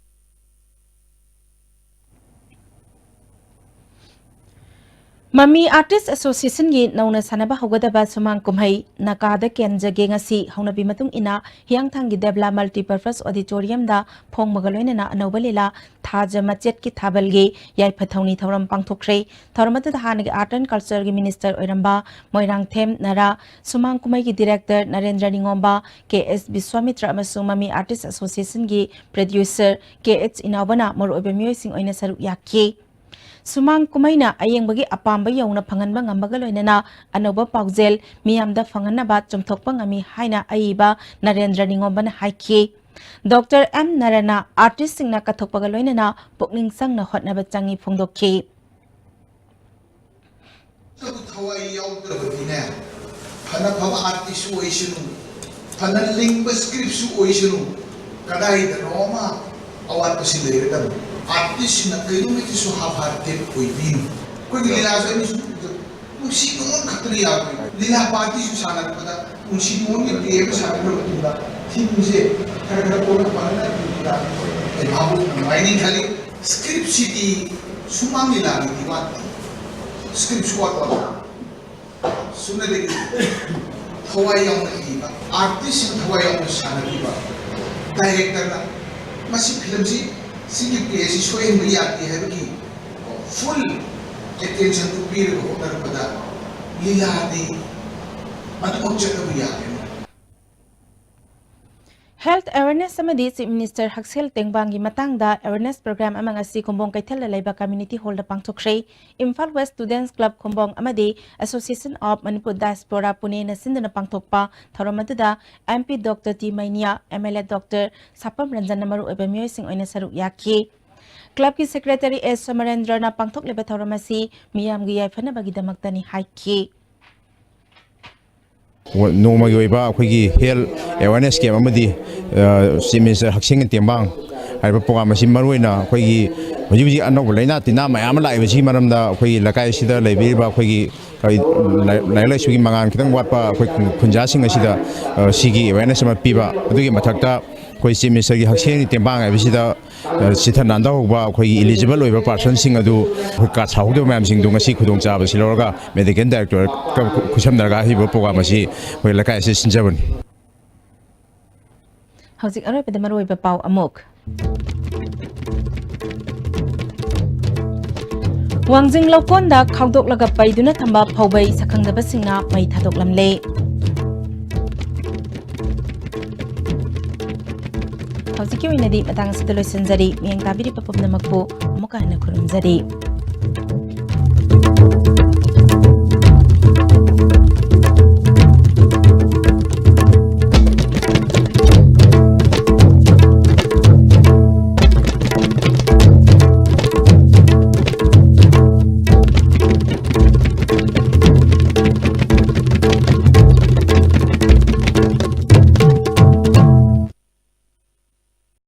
ꯃꯃꯤ ꯑꯥꯔꯇꯤꯁ ꯑꯦꯁꯣꯁꯤꯌꯦꯁꯟꯒꯤ ꯅꯧꯅ ꯁꯥꯟꯅꯕ ꯍꯧꯒꯗꯕ ꯁꯨꯃꯥꯡ ꯀꯨꯝꯍꯩ ꯅꯥꯀꯥꯗ ꯀꯦꯟꯖꯒꯦ ꯉꯁꯤ ꯍꯧꯅꯕꯤ ꯃꯇꯨꯡ ꯏꯟꯅ ꯍꯤꯌꯥꯡꯊꯥꯡꯒꯤ ꯗꯦꯕꯂꯥ ꯃꯜꯇꯤꯄꯔꯄꯁ ꯑꯣꯗꯤꯇꯣꯔꯤꯌꯝꯗ ꯐꯣꯡꯕꯒ ꯂꯣꯏꯅꯅ ꯑꯅꯧꯕ ꯂꯤꯂꯥ ꯊꯥꯖ ꯃꯆꯦꯠꯀꯤ ꯊꯥꯕꯜꯒꯤ ꯌꯥꯏꯐ ꯊꯧꯅꯤ ꯊꯧꯔꯝ ꯄꯥꯡꯊꯣꯛꯈ꯭ꯔꯦ꯫ ꯊꯧꯔꯝ ꯑꯗꯨꯗ ꯍꯥꯟꯅꯒꯤ ꯑꯥꯔꯠ ꯑꯦꯟ ꯀꯜꯆꯔꯒꯤ ꯃꯤꯅꯤꯁꯇꯔ ꯑꯣꯏꯔꯝꯕ ꯃꯣꯏꯔꯥꯡꯊꯦꯝ ꯅꯔꯥ, ꯁꯨꯃꯥꯡ ꯀꯨꯝꯍꯩꯒꯤ ꯗꯤꯔꯦꯛꯇꯔ ꯅꯔꯦꯟꯗ꯭ꯔ ꯅꯤꯉꯣꯝꯕ, ꯀꯦ ꯑꯦꯁ ꯕꯤꯁ꯭ꯋꯥꯃꯤꯇ꯭ꯔ ꯑꯃꯁꯨꯡ ꯃꯃꯤ ꯑꯥꯔꯇꯤꯁ ꯑꯦꯁꯣꯁꯤꯌꯦꯁꯟꯒꯤ ꯄ꯭ꯔꯗ꯭ꯌꯨꯁꯔ ꯀꯦ ꯑꯦꯆ ꯏꯅꯥꯎꯕꯅ ꯃꯔꯨꯑꯣꯏꯕ ꯃꯤꯑꯣꯏꯁꯤꯡ ꯑꯣꯏꯅ ꯁꯔꯨꯛ ꯌꯥꯈꯤ꯫ ꯁꯨꯃꯥꯡ ꯀꯨꯝꯍꯩꯅ ꯑꯌꯦꯡꯕꯒꯤ ꯑꯄꯥꯝꯕ ꯌꯧꯅ ꯐꯪꯍꯟꯕ ꯉꯝꯕꯒ ꯂꯣꯏꯅꯅ ꯑꯅꯧꯕ ꯄꯥꯎꯖꯦꯜ ꯃꯤꯌꯥꯝꯗ ꯐꯪꯍꯟꯅꯕ ꯆꯨꯝꯊꯣꯛꯄ ꯉꯝꯃꯤ ꯍꯥꯏꯅ ꯑꯏꯕ ꯅꯔꯦꯟꯗ꯭ꯔ ꯅꯤꯉꯣꯝꯕꯅ ꯍꯥꯏꯈꯤ꯫ ꯗꯣꯛꯇꯔ ꯑꯦꯝ ꯅꯔꯅ ꯑꯥꯔꯇꯤꯁꯁꯤꯡꯅ ꯀꯠꯊꯣꯛꯄꯒ ꯂꯣꯏꯅꯅ ꯄꯨꯛꯅꯤꯡ ꯆꯪꯅ ꯍꯣꯠꯅꯕ ꯆꯪꯏ ꯐꯣꯡꯗꯣꯛꯈꯤ꯫ ꯊꯋꯥꯏ ꯌꯥꯎꯗ꯭ꯔꯕꯗꯤꯅꯦ, ꯐꯅ ꯐꯕ ꯑꯥꯔꯇꯤꯁꯁꯨ ꯑꯣꯏꯁꯅꯨ, ꯐꯅ ꯂꯤꯡꯕ ꯁ꯭ꯀ꯭ꯔꯤꯞꯁꯨ ꯑꯣꯏꯁꯅꯨ, ꯀꯗꯥꯏꯗꯅꯣꯃ ꯑꯋꯥꯠꯄꯁꯤ ꯂꯩꯔꯗꯕꯅꯤ꯫ ꯑꯥꯔꯇꯤꯁꯁꯤꯡꯅ ꯀꯩꯅꯣꯃꯤꯠꯇꯁꯨ ꯍꯥꯞ ꯍꯥꯞ ꯇꯦꯞ ꯑꯣꯏꯕꯤꯌꯨ꯫ ꯑꯩꯈꯣꯏꯒꯤ ꯂꯤꯂꯥꯁꯨ ꯑꯩꯅ ꯁꯨꯝ ꯅꯨꯡꯁꯤ ꯅꯨꯡꯉꯣꯟ ꯈꯛꯇꯅ ꯌꯥꯔꯣꯏ꯫ ꯂꯤꯂꯥ ꯄꯥꯔꯇꯤꯁꯨ ꯁꯥꯟꯅꯔꯛꯄꯗ ꯅꯨꯡꯁꯤ ꯅꯨꯡꯉꯣꯟꯒꯤ ꯄ꯭ꯂꯦ ꯑꯃ ꯁꯥꯟꯅꯈ꯭ꯔꯕ ꯃꯇꯨꯡꯗ ꯊꯤꯝꯁꯦ ꯈꯔ ꯈꯔ ꯀꯣꯟꯅ ꯄꯥꯟꯅꯅ ꯄꯤꯕꯗ ꯑꯩ ꯚꯥꯕꯨꯛ ꯅꯨꯡꯉꯥꯏꯅꯤ ꯈꯜꯂꯤ꯫ ꯁ꯭ꯀ꯭ꯔꯤꯞꯁꯤꯗꯤ ꯁꯨꯃꯥꯡ ꯂꯤꯂꯥꯒꯤꯗꯤ ꯋꯥꯠꯇꯦ꯫ ꯁ꯭ꯀ꯭ꯔꯤꯞꯁꯨ ꯋꯥꯠꯄ꯫ ꯁꯨꯞꯅꯗꯒꯤ ꯊꯋꯥꯏ ꯌꯥꯎꯅ ꯏꯕ, ꯑꯥꯔꯇꯤꯁꯁꯤꯡ ꯊꯋꯥꯏ ꯌꯥꯎꯅ ꯁꯥꯟꯅꯕꯤꯕ, ꯗꯥꯏꯔꯦꯛꯇꯔꯅ ꯃꯁꯤ ꯐꯤꯂꯝꯁꯤ, ꯁꯤꯒꯤ ꯄ꯭ꯂꯦ ꯑꯁꯤ ꯁꯣꯏꯍꯟꯕ ꯌꯥꯗꯦ ꯍꯥꯏꯕꯒꯤ ꯐꯨꯜ ꯑꯦꯇꯦꯟꯁꯟꯗꯨ ꯄꯤꯔꯒ ꯍꯣꯠꯅꯔꯛꯄꯗ ꯂꯤꯂꯥꯗꯤ ꯑꯗꯨꯃꯛ ꯆꯠꯅꯕ ꯌꯥꯒꯅꯤ꯫ Health awareness ꯑꯃꯗꯤ Chief Minister ꯍꯛꯁꯦꯜ ꯇꯦꯡꯕꯥꯡꯒꯤ ꯃꯇꯥꯡꯗ awareness program ꯑꯃ ꯉꯁꯤ ꯈꯨꯝꯕꯣꯡ ꯀꯩꯊꯦꯜꯗ ꯂꯩꯕ community hallꯗ ꯄꯥꯡꯊꯣꯛꯈ꯭ꯔꯦ꯫ Imphal West Students Club Khumbong ꯑꯃꯗꯤ Association of Manipur Diaspora ꯄꯨꯅꯦꯅ ꯁꯤꯟꯗꯨꯅ ꯄꯥꯡꯊꯣꯛꯄ ꯊꯧꯔꯝ ꯑꯗꯨꯗ M P Doctor T ꯃꯩꯅꯤꯌꯥ, M L A Doctor ꯁꯥꯄꯝ ꯔꯟꯖꯟꯅ ꯃꯔꯨꯑꯣꯏꯕ ꯃꯤꯑꯣꯏꯁꯤꯡ ꯑꯣꯏꯅ ꯁꯔꯨꯛ ꯌꯥꯈꯤ꯫ Clubꯀꯤ Secretary S ꯁꯣꯃꯔꯦꯟꯗ꯭ꯔꯅ ꯄꯥꯡꯊꯣꯛꯂꯤꯕ ꯊꯧꯔꯝ ꯑꯁꯤ ꯃꯤꯌꯥꯝꯒꯤ ꯌꯥꯏꯐꯅꯕꯒꯤꯗꯃꯛꯇꯅꯤ ꯍꯥꯏꯈꯤ꯫ ꯅꯣꯡꯃꯒꯤ ꯑꯣꯏꯕ ꯑꯩꯈꯣꯏꯒꯤ health awareness camp ꯑꯃꯗꯤ, ꯑ, Chief Minister ꯍꯛꯁꯦꯜꯒꯤ ꯇꯦꯡꯕꯥꯡ ꯍꯥꯏꯔꯤꯕ program ꯑꯁꯤ ꯃꯔꯨꯑꯣꯏꯅ ꯑꯩꯈꯣꯏꯒꯤ ꯍꯧꯖꯤꯛ ꯍꯧꯖꯤꯛ ꯑꯅꯧꯕ ꯂꯥꯏꯅꯥ ꯇꯤꯟꯅꯥ ꯃꯌꯥꯝ ꯑꯃ ꯂꯥꯛꯏꯕꯁꯤꯒꯤ ꯃꯔꯝꯗ ꯑꯩꯈꯣꯏꯒꯤ ꯂꯩꯀꯥꯏ ꯑꯁꯤꯗ ꯂꯩꯕꯤꯔꯤꯕ ꯑꯩꯈꯣꯏꯒꯤ, ꯑꯩꯈꯣꯏ ꯂꯥꯏ-, ꯂꯥꯏꯔꯤꯛ ꯂꯥꯏꯁꯨꯒꯤ ꯃꯉꯥꯜ ꯈꯤꯇꯪ ꯋꯥꯠꯄ ꯑꯩꯈꯣꯏ ꯈꯨꯟ-, ꯈꯨꯟꯖꯥꯁꯤꯡ ꯑꯁꯤꯗ, ꯑ, ꯁꯤꯒꯤ awareness ꯑꯃ ꯄꯤꯕ, ꯑꯗꯨꯒꯤ ꯃꯊꯛꯇ ꯑꯩꯈꯣꯏ Chief Ministerꯒꯤ ꯍꯛꯁꯦꯜꯒꯤ ꯇꯦꯡꯕꯥꯡ ꯍꯥꯏꯕꯁꯤꯗ ꯑ, ꯆꯤꯊ ꯅꯥꯟꯊꯍꯧꯕ ꯑꯩꯈꯣꯏꯒꯤ eligible ꯑꯣꯏꯕ personꯁꯤꯡ ꯑꯗꯨ ꯑꯩꯈꯣꯏ card ꯁꯥꯍꯧꯗꯕ ꯃꯌꯥꯝꯁꯤꯡꯗꯣ ꯉꯁꯤ ꯈꯨꯗꯣꯡꯆꯥꯕꯁꯤ ꯂꯧꯔꯒ Medical Directorꯒ ꯈꯨꯠꯁꯝꯅꯔꯒ ꯍꯥꯏꯔꯤꯕ program ꯑꯁꯤ ꯑꯩꯈꯣꯏ ꯂꯩꯀꯥꯏ ꯑꯁꯤꯗ ꯁꯤꯟꯖꯕꯅꯤ꯫ ꯍꯧꯖꯤꯛ ꯑꯔꯣꯏꯕꯗ ꯃꯔꯨꯑꯣꯏꯕ ꯄꯥꯎ ꯑꯃꯨꯛ꯫ ꯋꯥꯡꯖꯤꯡ ꯂꯧꯀꯣꯟꯗ ꯈꯥꯎꯗꯣꯛꯂꯒ ꯄꯩꯗꯨꯅ ꯊꯝꯕ ꯐꯧꯕꯩ ꯁꯛꯈꯪꯗꯕꯁꯤꯡꯅ ꯃꯩ ꯊꯥꯗꯣꯛꯂꯝꯂꯦ꯫ ꯍꯧꯖꯤꯛꯀꯤ ꯑꯣꯏꯅꯗꯤ ꯃꯇꯥꯡ ꯑꯁꯤꯗ ꯂꯣꯏꯁꯤꯟꯖꯔꯤ꯫ ꯃꯤꯠꯌꯦꯡ ꯇꯥꯕꯤꯔꯤꯕ ꯄꯨꯝꯅꯃꯛꯄꯨ ꯑꯃꯨꯛꯀ ꯍꯟꯅ ꯈꯨꯔꯨꯝꯖꯔꯤ꯫